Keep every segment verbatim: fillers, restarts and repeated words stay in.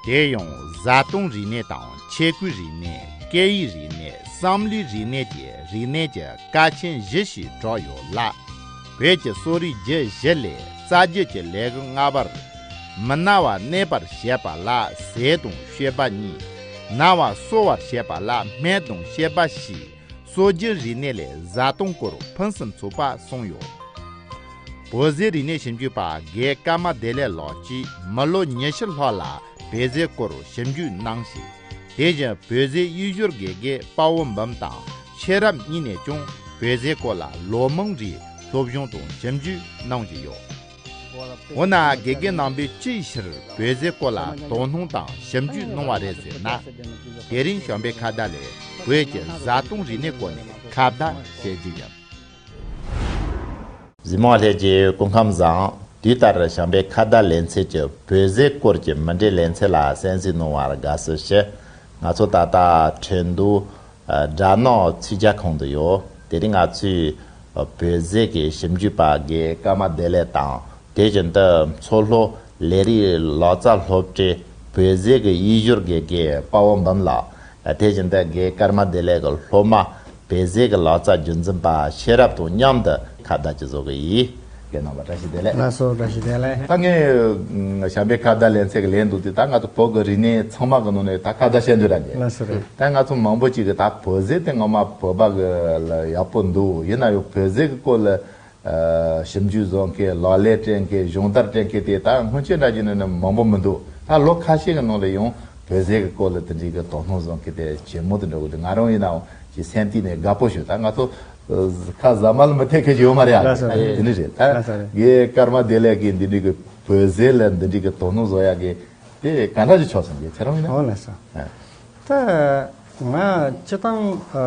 དེ་ཡང་བཟའ་བཏུང་རིག་གནས་དང་ཆས་གོས་རིག་གནས། སྐད་ཡིག་རིག་གནས། བསམ་བློའི་རིག་གནས་ཀྱི་རིག་གནས་ཀྱི་ཀ་ཆེན་བཞི་ཞེས་གྲགས་ཡོད་ལ། བོད་ཀྱི་གསོ་རིག་རྒྱུད་བཞི་ལས་རྩ་རྒྱུད་ཀྱི་ལས་འགུལ་ལྔ་པར། མི་ན་བ་གནས་པར་བྱེད་པ་ལ་ཟས་དང་སྤྱོད་པ་གཉིས། ན་བ་གསོ་བར་བྱེད་པ་ལ་སྨན་དང་སྤྱོད་པ་བཞི། སྲོལ་རྒྱུན་རིག་གནས་ལས་བཟའ་བཏུང་སྐོར་ཕུན་སུམ་ཚོགས་པ་གསུངས་ཡོད། བོད་ཟས་རིག་གནས་ཞིབ་འཇུག་པ་དགེ་ཀརྨ་བདེ་ལེགས་ལགས་ཀྱིས་མི་ལོ་ཉི་ཤུ་ལྷག་ལ་བོད་ཟས་སྐོར་ཞིབ་འཇུག་གནང་ཞིང་། དེ་བཞིན་བོད་ཟས་གཡུ་བྱུར་དགེ་རྒན་དཔའ་བོ་འབུམ་དང་ཤེས་རབ་གཉིས་ནས་ཀྱང་བོད་ཟས་སྐོར་ལ་ལོ་མང་རིང་སློབ་སྦྱོང་དང་ཞིབ་འཇུག་གནང་བཞིན་ཡོད། འོ་ན་དགེ་རྒན་རྣམ་པས་ཅིའི་ཕྱིར་བོད་ཟས་སྐོར་ལ་དོ་སྣང་དང་ཞིབ་འཇུག་གནང་བ་རེད་ཟེར་ན། དེ་རིང་བྱམས་པའི་ཁ་བརྡ་ལས་བོད་ཀྱི་བཟའ་བཏུང་རིག་གནས་སྐོར་ནས་ཁ་བརྡ་བྱེད་རྒྱུ་ཡིན། གཟིགས་མོ་བ་ལྷན་རྒྱས་སྐུ་ཁམས་བཟང་། དུས་ལྟར་བྱམས་པའི་ཁ་བརྡ་ལེ་ཚན་གྱི་བོད་ཟས་སྐོར་གྱི་མུ་འབྲེལ་ལེ་ཚན་ལ་གསན་གཟིགས་གནང་བར་དགའ་བསུ་ཞུ། ང་ཚོ་ད་ལྟ་ཁྲིན་ཏུའུ་སྦྲ་ནག་ཚོས་རྒྱག་ཁང་དུ་ཡོད། དེ་རིང་ང་ཚོས་བོད་ཟས་ཀྱི་ཞིབ་འཇུག་པ་དགེ་ཀརྨ་བདེ་ལེགས་དང་། དེ་བཞིན་དུ་མཚོ་ལྷོ་ལས་རིགས་ལག་རྩལ་སློབ་གྲྭའི་བོད་ཟས་ཀྱི་གཡུ་བྱུར་དགེ་རྒན་དཔའ་བོ་འབུམ་ལགས། དེ་བཞིན་དུ་དགེ་ཀརྨ་བདེ་ལེགས་ཀྱི་སློབ་མ་བོད་ཟས་ཀྱི་ལག་རྩལ་རྒྱུན་འཛིན་པ་ཤེས་རབ་དང་མཉམ་དུ་ཁ་བརྡ་ཅིག་བཟོ་གི་ཡིན། རྒན་རྣམ་པ་བཀྲ་ཤིས་བདེ་ལེགས། ལགས་སོ། བཀྲ་ཤིས་བདེ་ལེགས། ད་ངས་བྱམས་པའི་ཁ་བརྡ་ལེ་ཚན་གྱི་ལན་འདུག་དེ། ད་ང་ཚོ་བོད་ཀྱི་རིག་གནས་ཚང་མ་གི་ནང་ནས་ད་ཁ་བརྡ་བྱེད་འདོད་ར་གི། ལགས་སོ་རེད། ད་ང་ཚོ་མང་པོ་ཅིག་གིས་ད་བོད་ཟས་དེ་ངོ་མ་བོད་པ་གི་ལ་ཡག་པོ་འདུག་ཡིན་ན་ཡང་བོད་ཟས་ཀྱི་སྐོར་ལ་ཞིབ་འཇུག་བཟོ་མཁན། ལག་ལེན་སྤྲད་མཁན། སྦྱོང་བརྡར་སྤྲད་མཁན་དེ་ད་སྔོན་ཆད་འདྲ་བྱས་ན་ནི་མང་པོ་མི་འདུག་ད་ལོ་ཁ་ཤས་ཀྱི་ནང་ལ་ཡང་བོད་ཟས་ཀྱི་སྐོར་ལ་དེ་འདྲའི་གི་དོ་སྣང་བཟོ་མཁན་དེ་ཇེ་མང་དུ་འགྲོ་གི་འདུག་ང་རང་ཡིན་ནའང་ཅིག་སེམས་གཏིང་ནས་དགའ་པོ་བྱུང་། ད་ང་ཚོ་ཁ་ཟ་མ་ལ་མི་ཐེག་མཁན་ཅིག་ཡོད་མ་རེད་ཨ། ལགས་སོ། དེ་འདྲ་རེད། ད་ལགས་སོ་རེད། དགེ་ཀརྨ་བདེ་ལེགས་ཀྱིས་འདི་འདྲའི་གི་བོད་ཟས་ལ་འདི་འདྲའི་གི་དོ་སྣང་བཟོ་ཡག་གི་དེ་ག་འདྲ་ཞིག་ཆགས་སོང་གི། ཁྱེད་རང་ཡིན་ན། ཨོ་ལགས་སོ། ཨ། ད་ང་སྤྱིར་བཏང་ཨ་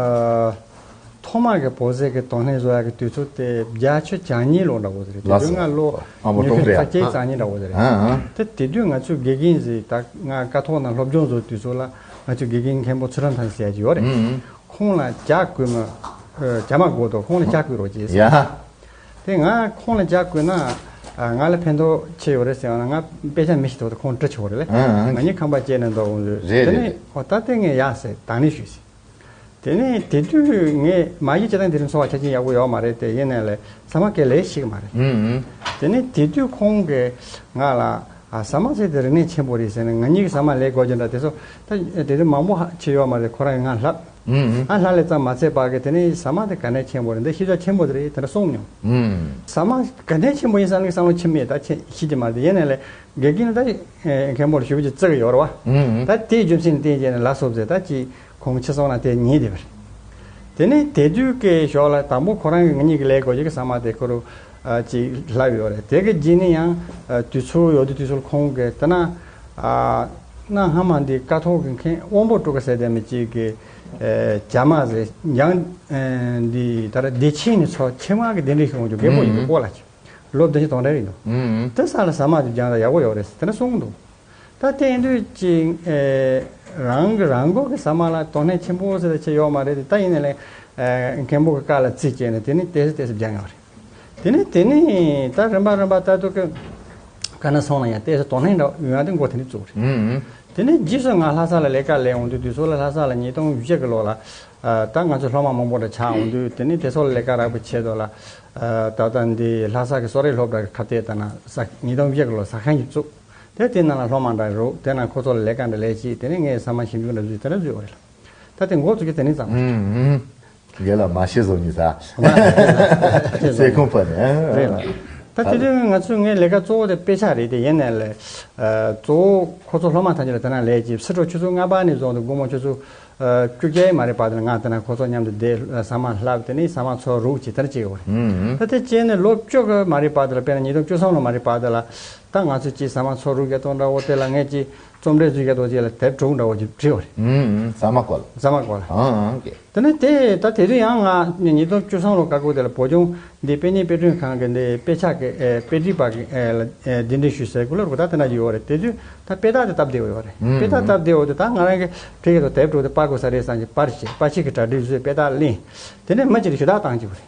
ཐོག་མ་གི་བོད་ཟས་ཀྱི་དོ་སྣང་བཟོ་ཡག་གི་དུས་ཚོད་དེ་བརྒྱད་ཅུ་གྱ་གཉིས་ལོ་འདྲ་བོ་དེ་རེད། དེ་ལགས་དུས་སོ། ང་ལོ་ཨ་མོ་ཉི་ཤུ་རྩ་བརྒྱད་རྩ་གཉིས་འདྲ་བོ་དེ་རེད། ཨ་ཨ། དེ་དེ་དུས་ང་ཚོའི་དགེ་རྒན་ཟིག་ད་ང་ཀཿཐོག་ནང་སློབ་སྦྱོང་བཟོ་དུས་ཚོད་ལ་ང་ཚོའི་དགེ་རྒན་མཁན་པོ་ཚུལ་ཁྲིམས་ཐར་ཟེར་ཡག་ཅིག་ཡོད་རེད། ཨུ་ཨུ། ཁོང་ལ་ཇ་བསྐོལ་མ། ཨ་ཇ་མ་བསྐོལ་དོ། ཁོང་ལ་ཇ་བསྐོལ་རོགས་གྱིས་ཟེར། ཡ། དེ་ང་ཁོང་ལ་ཇ་བསྐོལ་ན་ཨ་ང་ལ་ཕན་ཐོགས་ཆེ་ཡོད་རེད་ཟེར་བ་ན། ང་དཔེ་ཆ་མི་ཤེས་ཐོག་ཏུ་ཁོང་འདྲི་ཆོག་རེད་ལེ། ཨ་ཨ། ང་གཉིས་ཁང་པ་བཅས་ནས་འདུག་འོང་དུས། རེད་དེ་རེད་ནས་རེད། ཨོ་ད་དེ་ངས་ཡག་ཟེར་དང་ལེན་ཞུས་ཟེར། དེ་ནས་དེ་དུས་ངས་མ་གཞི་སྤྱིར་བཏང་དེ་རིང་འཚོ་བ་ཆ་རྐྱེན་ཡག་པོ་ཡོད་མ་རེད་དེ། ཡིན་ནའི་ལས་ཟ་མ་གས་ལས་ཤེས་ཀྱི་མ་རེད། ཨུ་ཨུ། དེ་ནས་དེ་དུས་ཁོང་གིས་ང་ལ་ཨ་ཟ་མ་ཟེར་དེ་རིག་གནས་ཆེན་པོ་རེད་ཟེར་ནས། ང་གཉིས་ཀྱིས་ཟ་མ་ལས་དགོས་ཀྱི་འདྲ་དེ་ཚོ་ད་དེ་དུས་མང་པོ་ཧ་ཆེ་ཡོད་མ་རེད། ཁོ་རང་གིས་ང་ལབ། ཨུ་ཨུ། ཨ་ལྷ་ལས་ཙམ་མ་ཚད་པ་གི་དེ་ནས་ཟ་མ་དེ་ག་ནས་ཆེན་པོ་རེད། འདི་ཤེས་བྱ་ཆེན་པོ་དེ་རེད་དེ་འདྲ་གསུངས་མྱོང་། ཨུ། ཟ་མ་ག་ནས་ཆེན་པོ་ཡིན་བསམ་ནས་བསམ་བློ་ཆེན་མེད་ད་ཆེ་ཤེས་ཀྱི་མ་རེད། ཡིན་ནའི་ལས་དགེ་རྒན་ད་མཁན་པོར་ཞུ་གི་བརྩི་གི་ཡོད་རེད་བ། ཨུ་ཨུ། ད་དེའི་རྒྱུ་མཚན་བརྟེན་བྱས་ནས་ལ་སོབ་ཟེར་ད་ཅིག་ཁོང་ཕྱི་སོང་ན་དེ་ཉན་བསྡད་པ་རེད། དེ་ནས་དེ་དུས་ཀྱི་ཞོགས་ལ་དང་པོ་ཁོ་རང་གི་ང་གཉིས་ཀྱི་ལས་དགོས་ཀྱི་གི་ཟ་མ་དེ་ཁོ་རུ་ཨ་ཅིག་ལབ་ཡོད་རེད། དེ་གི་རྗེས་ནས་ཡང་ཨ་དུས་ཚོད་ཡོད་དུས་དུས་ཚོད་ཁོང་གིས་དེ་ན་ཨ་གནའ་སྔ་མ་འདི་ཀཿཐོག་གི་མཁན་དབོན་པོ་སྤྲུལ་སྐུ་ཟེར་དེ་མི་གཅིག་གི་ཨེ་ཇ་མ་ཟེར་འཇང་ཨེ་འདི་ད་ར་བདེ་ཆེན་ནས་ཚོ་ཆེ་མ་གི་གདན་འདྲེན་ཞུ་འོང་རྒྱུ་རྒན་པོ་ཡིན་འདུག་ཨུ་ཨུ། སྤོ་ལགས་ཀྱི་ལོ་བདུན་ཅུ་དོན་གྲངས་ཡིན་འདུག་ཨུ་ཨུ། དེ་ས་ལ་ཟ་མ་དེ་སྦྱང་ད་ཡག་པོ་ཡོད་རེད་ཟེར་དེ་འདྲ་གསུངས་འདུག་ད་དེ་ཡིན་དུས་ཅིག་ཨེ་རང་གི་རང་མགོ་གི་ཟ་མ་ལ་དོ་སྣང་ཆེན་པོ་ཟེར་ད་ཆེ་ཡོད་མ་རེད་དེ། ད་ཡིན་ནའི་ལས་ཨེ་མཁན་པོ་གི་བཀའ་ལ་རྩིས་བྱས་ནས་དེ་ནས་ཏོག་ཙམ་ཏོག་ཙམ་སྦྱངས་ཡོད་རེད། དེ་ནས་དེ་ནས་ད་རིམ་པ་རིམ་པ་ལྟར་དུ་གི་ག་ན་སོང་ན་ཡང་ཏོག་ཙམ་དོ་སྣང་འདྲ་ཡོང་ཡ་དེ་མགོ་དེ་ནས་བཙུགས་རེད། ཨུ་ཨུ། དེ་ནས་རྗེས་སུ་ང་ལྷ་ས་ལ་ལས་ཀ་ལས་འོང་དུས་དུས་ཚོད་ལ་ལྷ་ས་ལ་ཉིས་སྟོང་བཞི་གི་ལོ་ལ་ཨ་ད་ང་ཚོ་སློབ་མ་མང་པོ་འདྲ་ཆགས་འོང་དུས། དེ་ནས་དེ་ཚོ་ལ་ལས་ཀ་རག་པའི་ཆེད་དུ་ལ་ཨ་ད་ལྟ་འདི་ལྷ་ས་གི་གསོ་རིག་སློབ་གྲྭ་གི་ཁ་གཏད་ལྟ་ན་ས་ཉིས་སྟོང་བཞི་གི་ལོ་ཟ་ཁང་ཞིག་བཙུགས། དེ་དེ་ནང་ལ་སློབ་མ་འདྲ་རུག་དེ་ནང་ཁོ་ཚོ་ལ་ལས་ཀ་འདྲ་ལས་བྱས། དེ་ནས་ངས་ཟ་མ་ཞིབ་འཇུག་འདྲ་བཟོས་དེ་འདྲ་བཟོས་པ་རེད་ལ། ད་དེ་འགོ་བཙུགས་ཀྱི་དེ་ནས་བརྩམས་པ་རེད། ཨུམ་ཨུམ། རྒན་ལགས་མ་ཤེས་བཟོ་མྱི་ས། སེ་ཁོང་པ་ནས། རེད་ལ། ད་དེ་དུས་ང་ཚོས་ངའི་ལས་ཀ་གཙོ་བོ་དེ་དཔེ་ཆ་རེད་དེ། ཡིན་ནའི་ལས་གཙོ་བོ་ཁོ་ཚོ་སློབ་མ་ཐམས་ཅད་ལ་དེ་ན་ལས་ཀྱི་ཕྱི་དྲོ་ཆུ་ཚོད་ལྔ་པ་ནས་བཟུང་སྟེ་དགོང་མོ་ཆུ་ཚོད་བཅུ་བརྒྱད་མ་རེད་བར་དུ་ལ་ང་དེ་ན་ཁོ་ཚོ་མཉམ་དུ་བསྡད། ཟ་མ་ལྷབ། དེ་ནས་ཟ་མ་ཚོ་རུག་བྱས་དེ་ན་བྱེད་ཡོད་རེད། ད་དེ་བྱས་ནས་ལོ་བཅུ་གི་མ་རེད་བར་དུ་ལ། དཔེར་ན་ཉིས་སྟོང་བཅུ་གསུམ་ལོ་མ་རེད་བར་དུ་ལ་ད་ང་ཚོས་ཅིག་ཟ་མ་ཚོ་རུག་རྒྱག་སྟངས་འདྲ་བོ་དེ་ལ་ངས་ཅིག་རྩོམ་འབྲི་བཟོས་རྒྱག་སྟངས་ཅིག་ལ་དེབ་དྲུག་འདྲ་བོ་ཅིག་བྲིས་ཡོད་རེད། ཟ་མ་སྐོར་ལ། ཟ་མ་སྐོར་ལ། ཨང་ཨང་ཀེ། དེ་ནས་དེ་ད་དེ་དུས་ཡང་ང་ཉིས་སྟོང་བཅུ་གསུམ་ལོ་སྐབས་དེ་ལ་བོད་ལྗོངས་འདི་དཔེ་རྙིང་དཔེ་སྐྲུན་ཁང་གི་འདི་དཔེ་ཆ་གི་ཨེ་དཔེ་སྒྲིག་པ་གི་ཨེ་ལ་ཨེ་གདན་འདྲེན་ཞུས་ཟེར་གི་ལོ་རུ་ད་དེ་འདྲ་ཡོད་རེད། དེ་དུས་ད་དཔེ་རྟགས་དེ་སྟབས་བདེ་བོ་ཡོད་རེད། ཨུམ། དཔེ་རྟགས་སྟབས་བདེ་བོ་དེ་ད་ང་རང་གི་ཕ་གི་ཐོག་དེབ་དྲུག་དེ་པར་དགོས་ས་རེད་བསམ་གྱི་པར་བྱས། པར་ཆས་ཀྱི་གྲ་སྒྲིག་བཟོས། དཔེ་རྟགས་ལེན། དེ་ནས་མི་གཅིག་ལ་ཞུ་དག་བཏང་གི་བ་རེད།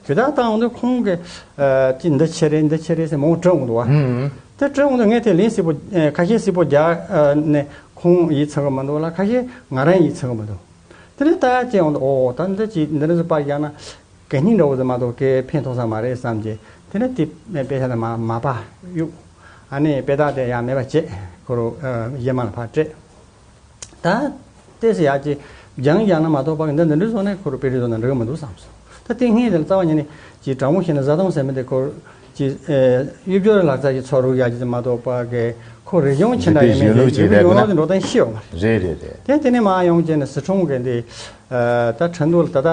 དེ་དག་བཏང་འོང་དུས་ཁོང་གིས་ཨ་ཅི་འདི་ཆེ་རེད་འདི་ཆེ་རེད་ཟེར་མང་པོ་དྲི་འོང་འདུག་བ། ཧུམ། དེ་དྲི་འོང་དུས་ངས་དེ་ལན་གསལ་པོ་ཨ་ཁ་ཤས་གསལ་པོ་རྒྱག་ཨ་ནས་ཁོང་ཡིད་ཚིམ་གི་མི་འདུག་ལ། ཁ་ཤས་ང་རང་ཡིད་ཚིམ་གི་མི་འདུག་དེ་ནས་ལྟ་ཡག་ཅིག་འོང་དུས་ཨོ་ད་འདི་ཅིག་འདི་འདྲ་ཟིག་པར་རྒྱག་ན་གད་སྙིགས་འདྲ་བོ་ཟིག་མ་གཏོགས་གའི་ཕན་ཐོགས་ས་མ་རེད་བསམ་གྱི། དེ་ནས་དེ་དཔེ་ཆ་དེ་མར་མར་པར་གཡུགས། ཨ་ནི་དཔེ་རྟགས་དེ་ཡང་མེད་པ་བྱས། ཁོ་རང་ཨ་གཞས་མ་ལ་ཕར་སྤྲད། ད་ལྟས་སུ་ཡག་ཅིག་སྦྱང་སྦྱང་ན་མ་གཏོགས་པ་འདི་འདི་འདྲ་བཟོ་ནས་ཁོ་རང་དཔེ་རིས་བཟོ་ན་འགྲིག་གི་མི་འདུག་བསམ་སོང་། ད་དེ་སྔོན་དེར་རྩ་བ་ཉིད་ནས་ཅིག་དྲང་མོ་བཤད་ན་བཟའ་བཏུང་ཟེར་མི་དེ་ཁོ་ཅིག་ཨེ་གཡུ་སྦྱོར་ལག་རྩལ་གྱི་ཚོགས་རུ་ཡག་ཅིག་མ་གཏོགས་པ་གི་ཁོ་རིག་གཞུང་ཆེ་འདྲ་ཡིན་མིན་དེ་གཞོན་ནུ་ཅིག་རེད་ཡོང་ལོག་དེ་འགྲོ་སྟངས་ཤེས་ཡོད་མ་རེད། རེད་རེད་རེད། དེ་དེ་ནས་མར་ཡོང་བྱས་ནས་སི་ཁྲོན་གི་འདི་ཨ་ད་ཁྲིན་ཏུའུ་ལ་ད་ལྟ་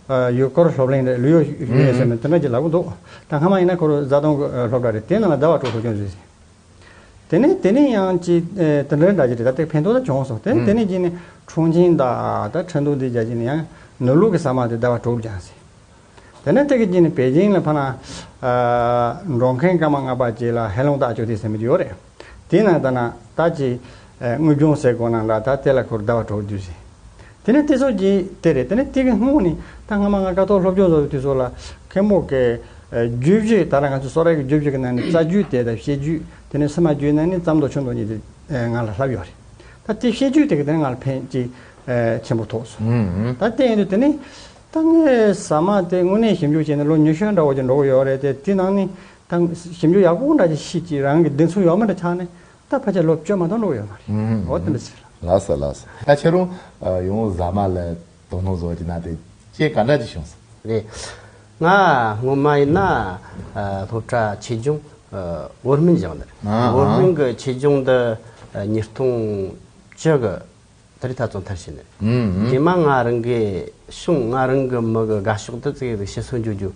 ཨ་ཡུལ་སྐོར་སློབ་གླིང་རེད། ལུས་ཡོད་ཡོད་ཟེར་མིན་དེ་འདྲ་ཅིག་ལབ་གི་འདུག་ད་སྔ་མ་ཡིན་ན་ཁོ་རང་བཟའ་བཏུང་གི་ཨ་སློབ་གྲྭ་རེད། དེ་ནང་ལ་ཟླ་བ་དྲུག་སློབ་སྦྱོང་བྱས་ཟིན། དེ་ནས་དེ་ནས་ཡང་ཅིག་ཨེ་དེ་འདྲའི་འདྲ་ཅིག་རེད། ད་ལྟའི་ཕན་ཐོགས་ད་བྱུང་སོང་། དེ་ནས་ཨང་དེ་ནས་ཅིག་ནས་ཁྲུང་ཆིང་དང་ད་ཁྲིན་ཏུའུ་འདི་རྒྱག་ཅིག་ནས་ཡང་ནུབ་ལུགས་ཀྱི་ཟ་མ་དེ་ཟླ་བ་དྲུག་སྦྱངས་ཟིན། དེ་ནས་དེ་གི་ཅིག་ནས་པེ་ཅིང་ལ་ཕ་ན་ཨ་འགྲོ་མཁན་སྐར་མ་ལྔ་པ་ཅིག་ལ་ཧེ་ལུང་ཏ་ཅོ་ཏི་ཟེར་མི་ཅིག་ཡོད་རེད། དེ་ནང་ད་ན་ད་ཅིག་ཨེ་དངོས་སྦྱོང་ཟེར་དགོས་ན་འདྲ། ད་དེ་ལ་ཁོར་ཟླ་བ་དྲུག་བསྡུས་ཟིན། དེ་ནས་དེ་ཚོ་གྱིས་དེ་རེད། དེ་ནས་དེ་གི་སྔོན་ནས་ད་སྔ་མ་ང་ཀ་ཐོག་སློབ་སྦྱོང་བཟོ་བའི་དུས་ཚོད་ལ་མཁན་པོ་གི་ཨ་བརྗོད་གཞི། ད་རང་ང་ཚོ་སོ་ར་གི་བརྗོད་གཞི་གི་ནང་ནས་རྩ་རྒྱུད་དེ་དང་བཤད་རྒྱུད། དེ་ནས་སི་མ་རྒྱུད་ནང་ནས་ཙམ་མདོ་ཆུང་མདོ་གཉིས་དེ་ཨ་ང་ལ་བསླབས་ཡོད་རེད། ད་དེ་བཤད་རྒྱུད་དེ་གི་དེ་ནས་ང་ལ་ཕན་ཅིག་ཨ་ཆེན་པོ་ཐོགས་སོང་། ཨང་། ད་དེ་ཡིན་དུས་དེ་ནས་ད་ངས་ཟ་མ་དེ་དངོས་གནས་ཞིབ་འཇུག་བྱས་ནས་ལོ་ཉི་ཤུ་འདྲ་བོ་ཅིག་འགྲོ་གི་ཡོད་རེད་དེ། དེ་ནང་ནས་ད་ཞིབ་འཇུག་ཡག་པོ་འདྲ་ཅིག་ཤེས་ཀྱི་རང་གི་གདེང་ཚོད་ཡོད་མ་འདྲ་ཆགས་ནས། ད་ཕལ་ཆེར་ལོ་བཅོ་མ་གཏོགས་འགྲོ་ཡོད་མ་རེད། ཨང་། འོ་དེ་འདྲ་ཞིག་རེད། ལགས་སོ་ལགས་སོ། ད་ཁྱེད་རང་ཨ་ཡང་ཟ་མ་ལ་དོ་སྣང་བཟོ་གི་ན་དེ་སྐྱེས་ག་འདྲ་ཅིག་བྱུང་སོང་། རེད། ང་སྔོན་མ་ཡིན་ན་ཨ་སློབ་གྲྭ་ཆེ་ཆུང་ཨ་བོད་སྨན་སྦྱངས་ནི་རེད། ཨ་བོད་སྨན་གི་ཆེ་ཆུང་འདི་ཨ་ཉིས་སྟོང་བཅུ་གི་ད་རེས་ད་ཚོ་མཐར་ཕྱིན་ནི་རེད། ཨང་། རྗེས་མ་ང་རང་གི་གཞུང་ང་རང་གི་མི་གི་དགའ་ཕྱོགས་དུ་ཙིག་ཟིག་ཕྱི་སོང་འགྱོ་རྒྱུ་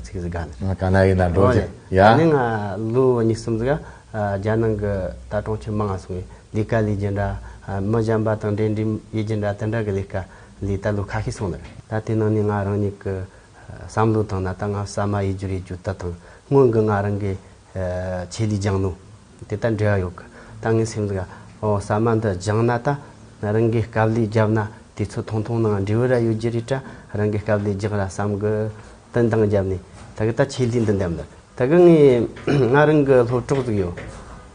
ཙིག་ཟིག་དགའ་ནི་རེད། ང་ཀ་ན་ཡིན་ན་འགྲོ་ཨོ་རེད། ཅེས་ཡ། ད་ནི་ང་ལོ་གཉིས་གསུམ་ཟིག་ཨ་རྒྱ་ནང་གི་ད་གྲོང་ཁྱེར་མང་ང་སོང་བས་ལས་ཀ་ལས་རྒྱུ་འདྲ། ཨ་མི་གཞན་པ་དང་འབྲེལ་འདྲིས་ཡེད་རྒྱུ་འདྲ་དེ་འདྲ་གི་ལས་ཀ་ལས་ད་ལོ་ཁ་ཤས་སོང་ནི་རེད། ད་དེ་ནང་ནས་ང་རང་ཉིད་ཀྱི་ཨ་བསམ་བློ་བཏང་ན་ད་ང་ཟ་མ་ཡེད་རྒྱུ་རེད་རྒྱུ་ད་དང་སྔོན་གི་ང་རང་གི་ཨ་ཆེད་ལས་སྦྱངས་ནོ་དེ་ད་འབྲེལ་བ་ཡོད་གི། ད་ངའི་སེམས་ཟིག་ཨོ་ཟ་མ་འདི་སྦྱངས་ན་ད་རང་གི་སྐབས་ལས་བརྒྱབ་ན་དུས་ཚོད་ཐུང་ཐུང་ནང་འབྲས་བུ་ར་ཡོད་རྒྱུ་རེད་དྲ། རང་གི་སྐབས་ལས་རྒྱག་ར་བསམ་གི། ཏན་དང་བརྒྱབ་ནས་ད་གི་ད་ཆེད་ལས་འདི་འདེམས་ནི། ད་གི་ངས་ང་རང་གི་སློབ་གྲོགས་ཟིག་ཡོད།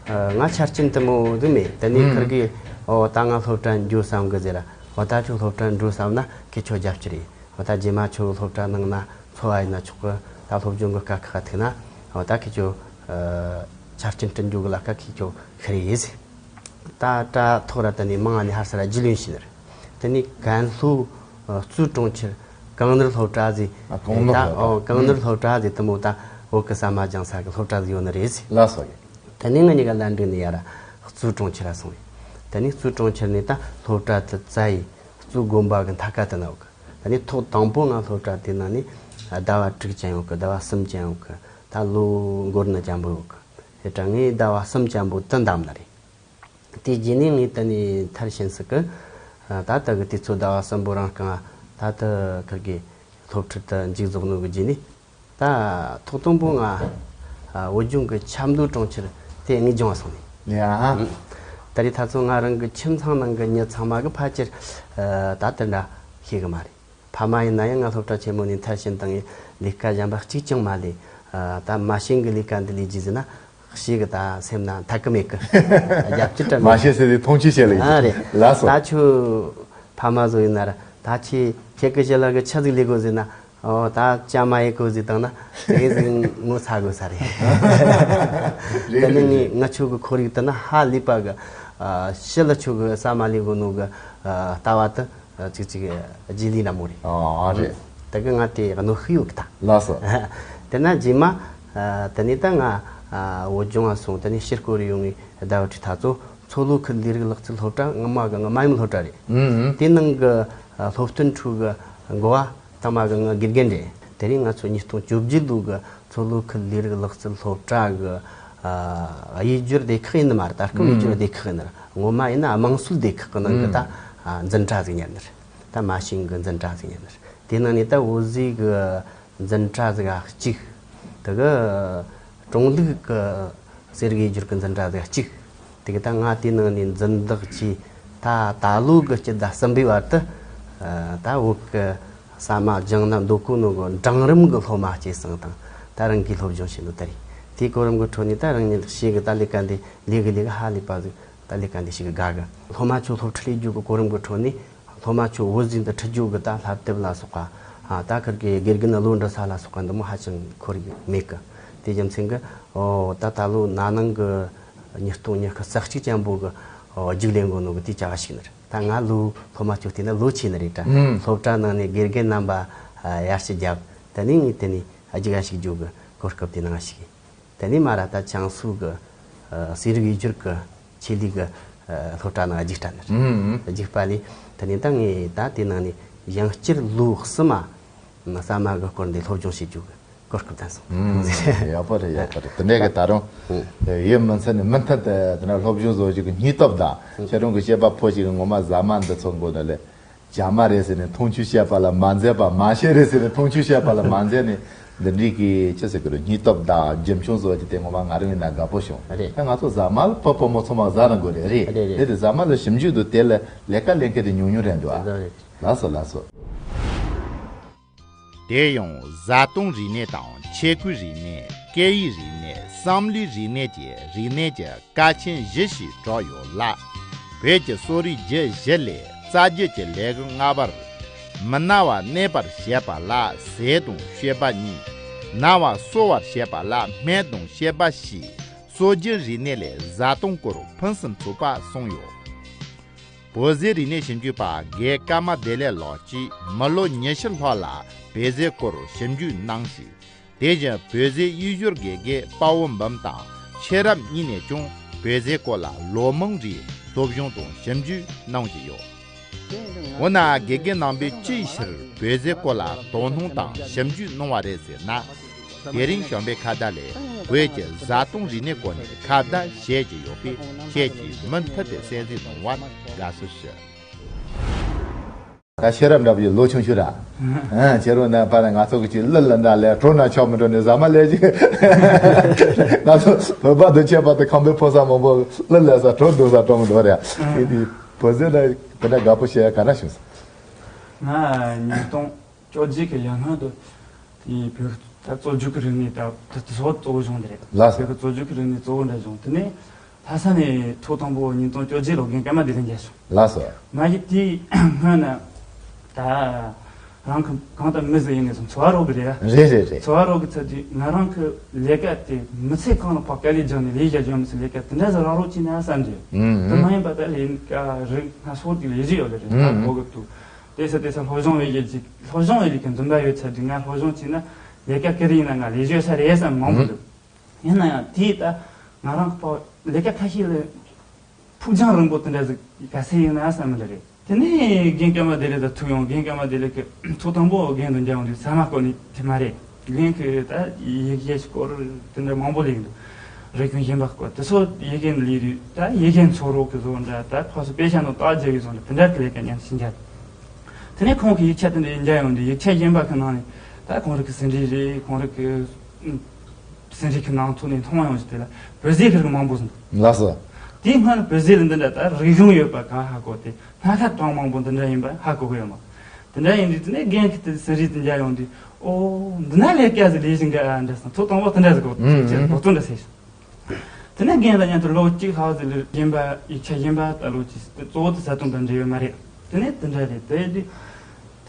ཨ་ང་ཆ་རྐྱེན་དུ་མོ་ཟིག་མེད། དེ་ནས་ཁིར་གིས་ཨོ་ད་ང་སློབ་གྲྭ་འགྱོ་བསམ་གི་ཟེར་ར། ཨོ་ད་ཁྱོད་སློབ་གྲྭ་འགྲོ་བསམ་ན་ཁྱེད་ཆོ་རྒྱབ་ཀྱི་རེད། འོ་ད་རྗེས་མ་ཁྱོད་སློབ་གྲྭ་ནང་ན་འཚོ་བ་ཡིན་ན་ཆོག་གི། ད་སློབ་སྦྱོང་གི་དཀའ་ཁག་ཐུག་ན་འོ་ད་ཁྱེད་ཆོ་ཨ་ཆ་རྐྱེན་བསྐྲུན་རྒྱུ་གི་ལ་ཁ་ཁྱེད་ཆོ་ཁེ་རེ་ཡིན་ཟེར། ད་དྲ་ཐོག་ར་དེ་ནས་མང་ང་ནས་ཧར་ས་ར་རྒྱུས་ལོན་བྱས་ནི་རེད། དེ་ནས་ཀན་ལྷོ་ཨ་གཙོས་གྲོང་ཁྱེར་གངས་ནུབ་སློབ་གྲྭ་ཟེར། ཨ་གངས་ནུབ་ད་སློབ་གྲྭ། ཨོ་གངས་ནུབ་ཨུ་སློབ་གྲྭ་ཟེར་དེ་མོ་ད་བོད་གི་ཟ་མ་སྦྱང་ས་གི་སློབ་གྲྭ་ཟིག་ཡོད་ནི་རེད་ཟེར། ལགས་སོ། དེ་ནས་ང་གཉིས་ཀ་ལན་འགྲིག་ནས་ཡར་གཙོས་གྲོང་ཁྱེར་ར་སོང་བས། དེ་ནས་གཙོས་གྲོང་ཁྱེར་ནས་ད་སློབ་གྲྭ་དེ་བཙལ་ཡི་གཙོས་དགོན་པ་གི་མཐའ་ཁ་དེ་ན་ཡོད་གི། ད་ནི་ཐོག་དང་པོ་ང་སློབ་གྲྭ་དེ་ན་ནི་ཟླ་བ་དྲུག་ཅན་ཡོད་གི། ཟླ་བ་གསུམ་ཅན་ཡོད་གི། ད་ལོ་འགོར་ནི་ཅན་པོ་ཡོད་གི། དེ་དྲ་ངས་ཟླ་བ་གསུམ་ཅན་པོ་དུ་འདམ་ནི་རེད། དེ་རྗེས་ནས་ངས་དེ་ནས་མཐར་ཕྱིན་སྲིད་གི། ད་ལྟ་གི་དུས་ཚོད་ཟླ་བ་གསུམ་པོ་རང་རྐང་ད་ལྟ་ཁིར་གི་སློབ་ཁྲིད་དུ་མཇུག་རྫོགས་ནོ་གི་རྗེས་ནས། ད་ཐོག་དང་པོ་ང་ཨ་བོད་ལྗོངས་ཀྱི་ཆབ་མདོ་གྲོང་ཁྱེར་དེ་ངས་སྦྱོང་བ་སོང་ནས། ཡ། ད་རེས་ད་ཚོ་ང་རང་གི་ཁྱིམ་ཚང་ནང་གི་མྱི་ཚང་མ་གི་ཕལ་ཆེར་ཨ་ད་དེ་འདྲ་ཤེས་གི་མ་རེད། ཕ་མ་ཡིན་ན་ཡང་ང་སློབ་གྲྭ་ཆེན་མོ་ནས་མཐར་ཕྱིན་བཏང་ངས་ལས་ཀ་གཞན་པ་གཅིག་ཀྱང་མ་ལས། ཨ་ད་མ་ཤེས་གི་ལས་ཀ་འདི་ལས་རྒྱུ་ཟེར་ན་ཤེས་གི། ད་སེམས་ན་ཐད་གི་མེད་གི། རྒྱབ་ཀྱི་དྲན་མ་ཤེས་ཟེར་དེ་མཐོང་ཆེན་བྱས་ལ་ཡིན། ཨ་རེད། ལགས་སོ། ད་ཁྱོད་ཕ་མ་བཟོ་ཡིན་ན་ར་ད་ཁྱེད་ཁྱེད་ཀྱི་ཞི་ལ་གི་ཆི་ཟིག་ལས་དགོས་ཟེར་ན། ཨོ་ད་ཅང་མ་ཡེ་གོ་ཟིག་བཏང་ན་དེ་ཟིག་ངོ་ཚ་དགོས་ས་རེད། རེད། དེ་ནི་ངས་ང་ཆོ་གི་ཁོར་ཡུག་དེ་ན་ཧ་ལས་པ་གི། ཨ་ཞི་ལ་ཆོ་གི་ཟ་མ་ལས་གོ་ནོ་གི་ཨ་ལྟ་བ་དེ་ཨ་ཅིག་ཅིག་རྗེས་ལུས་འདྲ་མོ་རེད། ཨ་རེད། དེ་གི་ང་དེ་གནོད་ཤུགས་ཡོད་གི་ད། ལགས་སོ། དེ་ན་རྗེས་མ་ཨ་དེ་ནས་ད་ང་ཨ་བོད་ལྗོངས་ང་སོང་། དེ་ནས་ཕྱིར་སྐོར་ཡོང་ངས་ཟླ་བ་ཁྲི་ཐ་ཚོ་མཚོ་ལྷོ་ཁུལ་ལས་རིགས་ལག་རྩལ་སློབ་གྲྭ་ངོ་མ་གི་ང་མ་ཡུམ་སློབ་གྲྭ་རེད། ཨུ་ཨུ། དེ་ནང་གི་ཨ་སློབ་སྟོན་ཁྲུའུ་གི་འགོ་བ། ད་མ་གི་ང་དགེ་རྒན་རེད། དེ་རིང་ང་ཚོ་ཉིས་སྟོང་བཅོ་བརྒྱད་ལོ་གི་མཚོ་ལྷོ་ཁུལ་ལས་རིགས་ལག་རྩལ་སློབ་གྲྭ་གི་ཨ་གཡས་སྦྱོར་སྡེ་ཁག་ཡིན་ནི་མ་རེད། ད་སྐབས་གཡས་སྦྱོར་སྡེ་ཁག་ཡིན་ནི་རེད། ངོ་མ་ཡིན་ན་དམངས་སྲོལ་སྡེ་ཁག་གི་ནང་གི་ད་ཨ་འཛིན་གྲྭ་ཟིག་ཉན་ནི་རེད། ད་མ་ཤིན་གི་འཛིན་གྲྭ་ཟིག་ཉན་ནི་རེད། དེ་ནང་ནས་ད་བོད་ཟས་གི་འཛིན་གྲྭ་ཟིག་གཅིག་དེ་གི་ཀྲུང་ལུགས་གི་ཟས་རིགས་གཡས་སྦྱོར་གི་འཛིན་གྲྭ་ཟིག་གཅིག་དེ་གི་ད་ང་དེའི་ནང་ནས་འཛིན་བདག་བྱས། ད་ད་ལོ་གི་སྤྱི་ཟླ་གསུམ་པའི་བར་དུ་ཨ་ད་བོད་གི་ ཟ་མ་སྦྱང་ན་འདོད་གོ་ནོ་གི་འབྲིང་རིམ་གི་སློབ་མ་སྐྱེས་སོང་དང་། ད་རང་གིས་སློབ་སྦྱོང་བྱེད་ནོ་ད་རེད། དེའི་གོ་རིམ་གི་ཁྲོད་ནས་ད་རང་ཉིད་ཤེས་གི། ད་ལས་ཀ་འདི་ལས་གི་ལས་གི་ཧ་ལས་པ་ཟིག་ད་ལས་ཀ་འདི་ཞིག་གི་དགའ་གི། སློབ་མ་ཚོ་སློབ་ཁྲིད་ལས་རྒྱུ་གི་གོ་རིམ་གི་ཁྲོད་ནས། སློབ་མ་ཚོ་བོད་ཟིན་དུ་ཁྲིད་རྒྱུ་གི་ད་བསླབ་དེབ་ལ་སོགས་པ། ཨ། ད་ཁིར་གི་དགེ་རྒན་ནི་བློ་འདྲི་ས་ལ་སོགས་པ་འདི་མོ་ཧ་ཅང་འཁོར་གི་མེད་གི། དེ་རྒྱུ་མཚན་གི། ཨོ། ད་ད་ལོ་ན་ནིང་གི་ཉིས་སྟོང་ཉི་ཤུ་རྩ་གཅིག་ཅན་པོ་གི། ཨོ། རྒྱུགས་ལེན་གོ་ནོ་གི་དེ་ཅག་ཞིག་ནི་རེད། ད་ང་ལོ་སློབ་མ་ཚོ་བལྟས་ན་ལོ་ཆེ་ནི་རེད་ད། ཨུམ། སློབ་གྲྭ་ནང་ནས་དགེ་རྒན་རྣམ་པ་ཡར་ཞུ་རྒྱབ། དེ་ནས་ངས་དེ་ནས་རྒྱུགས་ཡ་ཞིག་རྒྱུགས་གི་གོ་སྐབས་དེ་ནང་ཞུགས། དེ་ནས་མ་ར་ད་ཅང་སུའུ་གི། ཨ། ཟས་རིགས་དབྱེ་སྦྱོར་གི་ཆེད་ལས་གི། ཨ། སློབ་གྲྭ་ནང་རྒྱུགས་ད་ནི་རེད། ཨུམ། རྒྱུགས་པ་ལས་དེ་ནས་ད་ངས་ད་དེ་ནང་ནས་ཡང་བསྐྱར་ལོ་གསུམ་མ་ཟ་མ་གི་སྐོར་འདི་སློབ་སྦྱོང་བྱེད་རྒྱུ་གི་གོ་སྐབས་ལྡན་སོང་། ཨུམ། ཡག་པོ་རེད། ཡག་པོ་རེད། དེ་འདྲ་གི་ད་རུང་། ཨུམ། ཡིད་མི་ཚིམ་ནས་མུ་མཐུད་དེ་དེ་འདྲ་སློབ་སྦྱོང་བཟོ་རྒྱུ་གི་སྙིང་སྟོབས་དང་། ཨུམ། ཁྱེད་རང་གི་བཤད་པ་ཕོ་ཞིག་གི་ངོ་མ་ཟ་མ་འདི་ཚོ་མགོ་ནས་ལས། བྱ་མ་རེད་ཟེར་ནས་མཐོང་ཆུང་བཤད་པ་ལ་མ་འཛེམ་པ། མ་ཤེས་རེད་ཟེར་ནས་མཐོང་ཆུང་བཤད་པ་ལ་མ་འཛེམ་ནས། འདི་འདྲའི་གི་ཅི་ཟེར་གི་རེད། སྙིང་སྟོབས་དང་རྒྱུ་མཚན་བཟོ་རྒྱུ་དེ་ངོ་མ་ང་རང་ཡིན་ན་དགའ་པོ་བྱུང་། རེད། ད་ང་ཚོ་ཟ་མ་ལ་ཕོ་བུ་མོ་ཚང་མ་ཟ་རང་དགོས་རེད། རེད། རེད། རེད། རེད་དེ་ཟ་མ་ལ་ཞིབ་འཇུག་འདུག་དེ་ལ་ལས་ཀ་ལས་མཁན་དེ་ཉུང་ཉུང་རེད་འདུག་ཨ། རེད། ལགས་སོ། ལགས་སོ། དེ་ཡང་བཟའ་བཏུང་རིག་གནས་དང་ཆས་གོས་རིག་གནས། སྐད་ཡིག་རིག་གནས། བསམ་བློའི་རིག་གནས་ཀྱི་རིག་གནས་ཀྱི་ཀ་ཆེན་བཞི་ཞེས་གྲགས་ཡོད་ལ། བོད་ཀྱི་གསོ་རིག་རྒྱུད་བཞི་ལས་རྩ་རྒྱུད་ཀྱི་ལས་ཀྱི་ལྔ་པར། མི་ན་བ་གནས་པར་བྱེད་པ་ལ་ཟས་དང་སྤྱོད་པ་གཉིས། ན་བ་གསོ་བར་བྱེད་པ་ལ་སྨན་དང་སྤྱོད་པ་བཞི། གསོ་རྒྱུའི་རིག་གནས་ལས་བཟའ་བཏུང་སྐོར་ཕུན་སུམ་ཚོགས་པ་གསུངས་ཡོད། བོད་ཟས་རིག་གནས་ཞིབ་འཇུག་པ་རྒན་ཀརྨ་བདེ་ལེགས་ལགས་ཀྱིས་མི་ལོ་ཉི་ཤུ་ལྷག་ལ་བོད་ཟས་སྐོར་ཞིབ་འཇུག་གནང་ཞིང་། དེ་བཞིན་བོད་ཟས་དབྱེ་སྦྱོར་དགེ་རྒན་དཔའ་བོ་འབུམ་དང་ཤེས་རབ་གཉིས་ནས་ཀྱང་བོད་ཟས་སྐོར་ལ་ལོ་མང་རིང་སློབ་སྦྱོང་དང་ཞིབ་འཇུག་གནང་བཞིན་ཡོད། འོ་ན་དགེ་རྒན་རྣམ་པས་ཅིའི་ཕྱིར་བོད་ཟས་སྐོར་ལ་དོ་སྣང་དང་ཞིབ་འཇུག་གནང་བ་རེད་ཟེར་ན། དེ་རིང་བྱམས་པའི་ཁ་བརྡ་ལས་བོད་ཀྱི་བཟའ་བཏུང་རིག་གནས་སྐོར་ནས་ཁ་བརྡ་བྱེད་ཀྱི་ཡོད་པས། ཁྱེད་ཀྱིས་མུ་མཐུད་དེ་གསན་གཟིགས་གནང་བར་དགའ་བསུ་ཞུ། ད་ཤེས་རབ་འདྲ་པོ་ཡི་ལོ་ཆུང་ཤོས་ར། ཨ། ཁྱེད་རང་ན་ཕ་ན་ང་ཚོ་གི་ཅིག་གླུ་ལ་འདྲ་ལས་བྲོ་ན་ཆོག་མི་འགྲོ་ནས་ཟ་མ་ལས་ཅིག་ང་ཚོ་བོད་པ་དང་ཁྱད་པར་དུ་ཁམས་པའི་ཕོ་གསར་མང་པོ་གླུ་ལས་ས་བྲོ་འདུག་ས་བྲོ་མི་འདུག་རེད། ཨ། དེ་དེ་བོད་ཟས་ལ་དེ་འདྲ་དགའ་པོ་བྱེད་ཡ་ག་འདྲ་བྱུང་སོང་། ང་ཉིས་སྟོང་བཅོ་བརྒྱད་ཀྱི་ཡར་སྔོན་དུ། དེ་བོད་ད་རྩོད་རྒྱུགས་ཀྱི་རིག་གནས་ད་དེ་ཚོ་གཙོ་བོ་བྱུང་དེ་རེད། ལགས་སོ། བོད་ཀྱི་རྩོད་རྒྱུགས་ཀྱི་རིག་གནས་གཙོ་བོ་འདྲ་བྱུང་། དེ་ནས་ལྷ་ས་ནས་ཐོག་དང་པོ་ཉིས་སྟོང་བཅོ་བརྒྱད་ལོ་རྒན་ཀརྨ་བདེ་ལེགས་མཇལ་བྱུང་། ལགས་སོ། མ་གཞི་དེའི་སྔོན་ན་ད་རང་གི་གང་ལྟར་མི་ཟིག་ཡིན་ནས་སོང་། འཚོ་བ་རོལ་གི་རེད་ཡ། རེད་རེད་རེད། འཚོ་བ་རོལ་གི་ཚར་དུས་ང་རང་གི་ལས་ཀ་དེ་མི་ཚེ་གང་ལ་ཕར་དཀའ་ལས་རྒྱག་ནས་ལས་བྱ་རྒྱུ་མི་ཚེ་ལས་ཀ་དེ་འདྲ་ཟིག་རག་རོགས་བྱས་ན་བསམ་གྱི། ཨུམ། དེ་མ་ཡིན་པ་ད་ལས་ཀ་རིགས་སྣ་ཚོགས་དེ་ལས་བྱེད་ཡོད་ལེ་རེད། ཨུམ། ད་གོ་གི་འདུག་དེ་ཚོ་དེ་ཚོ་སློབ་སྦྱོང་བྱེད་རྒྱུ་ཅིག་སློབ་སྦྱོང་བྱེད་རྒྱུ་གི་འདུན་པ་ཡོད་ཚར་དུས་ང་སློབ་སྦྱོང་བྱས་ན་ལས་ཀ་ག་རེ་ཡིན་ན་ང་ལས་བྱེད་ས་རེད་བསམ་མང་པོ་འདུག་ཡིན་ན་ཡང་དེས་ད་ང་རང་གི་ཕར་ལས་ཀ་ཁ་ཤས་ལ་ཕུགས་རྒྱང་རིང་པོ་དེ་འདྲ་ཟིག་ག་ཚད་ཡིན་ན་བསམ་གི་རེད། དེ་ནས་རྒན་ཀརྨ་བདེ་ལེགས་དང་ཐུག་ཡོང་། རྒན་ཀརྨ་བདེ་ལེགས་ཀྱིས་ཐོག་དང་པོ་རྒན་དང་མཇལ་ཡོང་དུས་ཟ་མ་སྐོར་ནས་དེ་མ་རེད། རྒན་གྱིས་ད་ཡིག་གཞས་སྐོར་དེ་འདྲ་མང་པོ་ལས་ཀྱི་འདུག་རིག་གཞུང་གཞན་པ་སྐོར་དེ་ཚོ་ཡི་གེ་ལས་དུས་ད་ཡི་གེ་འཚོལ་རོགས་ཀྱི་བཟོ་འདྲ། ད་ཁོ་ཚོ་དཔེ་ཆ་ནང་རྟགས་རྒྱག་གི་བཟོ་འདྲ། དེ་འདྲ་གི་ལས་ཀ་ཉན་ཞིག་མཇལ། དེ་ནས་ཁོང་གི་ཡིག་ཆ་དེ་འདྲ་མཇལ་ཡོང་དུས་ཡིག་ཆ་གཞན་པ་གི་ནང་ནས་ད་ཁོང་རང་གི་ཟིན་བྲིས་རེད། ཁོང་རང་གི་ཟིན་བྲིས་ཀྱི་ནང་ཐོག་ནས་མཐོང་ཡོང་ཞིག་དེ་ལ་བོད་ཟས་ཀྱི་རིགས་མང་པོ་ཟིན། ལགས་སོ། དེའི་སྔོན་ལ་བོད་ཟས་ལ་འདི་འདྲ་ད་རིག་གཞུང་ཡོད་པ་གང་ཧ་གོ་སྟེ། སྣ་ཁ་གྲངས་མང་པོ་འདི་འདྲ་ཡིན་པ་ཧ་གོ་གི་ཡོད་མ། དེ་འདྲ་ཡིན་དུས་དེ་ནས་རྒན་གྱི་དེ་ཟིན་བྲིས་དེ་མཇལ་ཡོང་དུས། ཨོ། འདི་ན་ལས་ཀ་ཟིག་ལས་བཞིན་ག་ཨ་འདྲ་སོང་། ཐོག་དང་པོ་དེ་འདྲ་ཟིག་གོ། ཨུམ། ཅེས་གོ་ཚོད་འདྲ་ཟེར་སོང་། དེ་ནས་རྒན་དང་མཉམ་དུ་ལོ་གཅིག་ལྷག་ཟིག་ལ་རྒན་པ་ཡིག་ཆ་གཞན་པ་ལྟ་ལོ་ཅིག་གཙོ་བོ་དེ་བཟའ་བཏུང་དང་འབྲེལ་ཡོད་མ་རེད། དེ་ནས་དེ་འདྲ་རེད། དེ་དུས་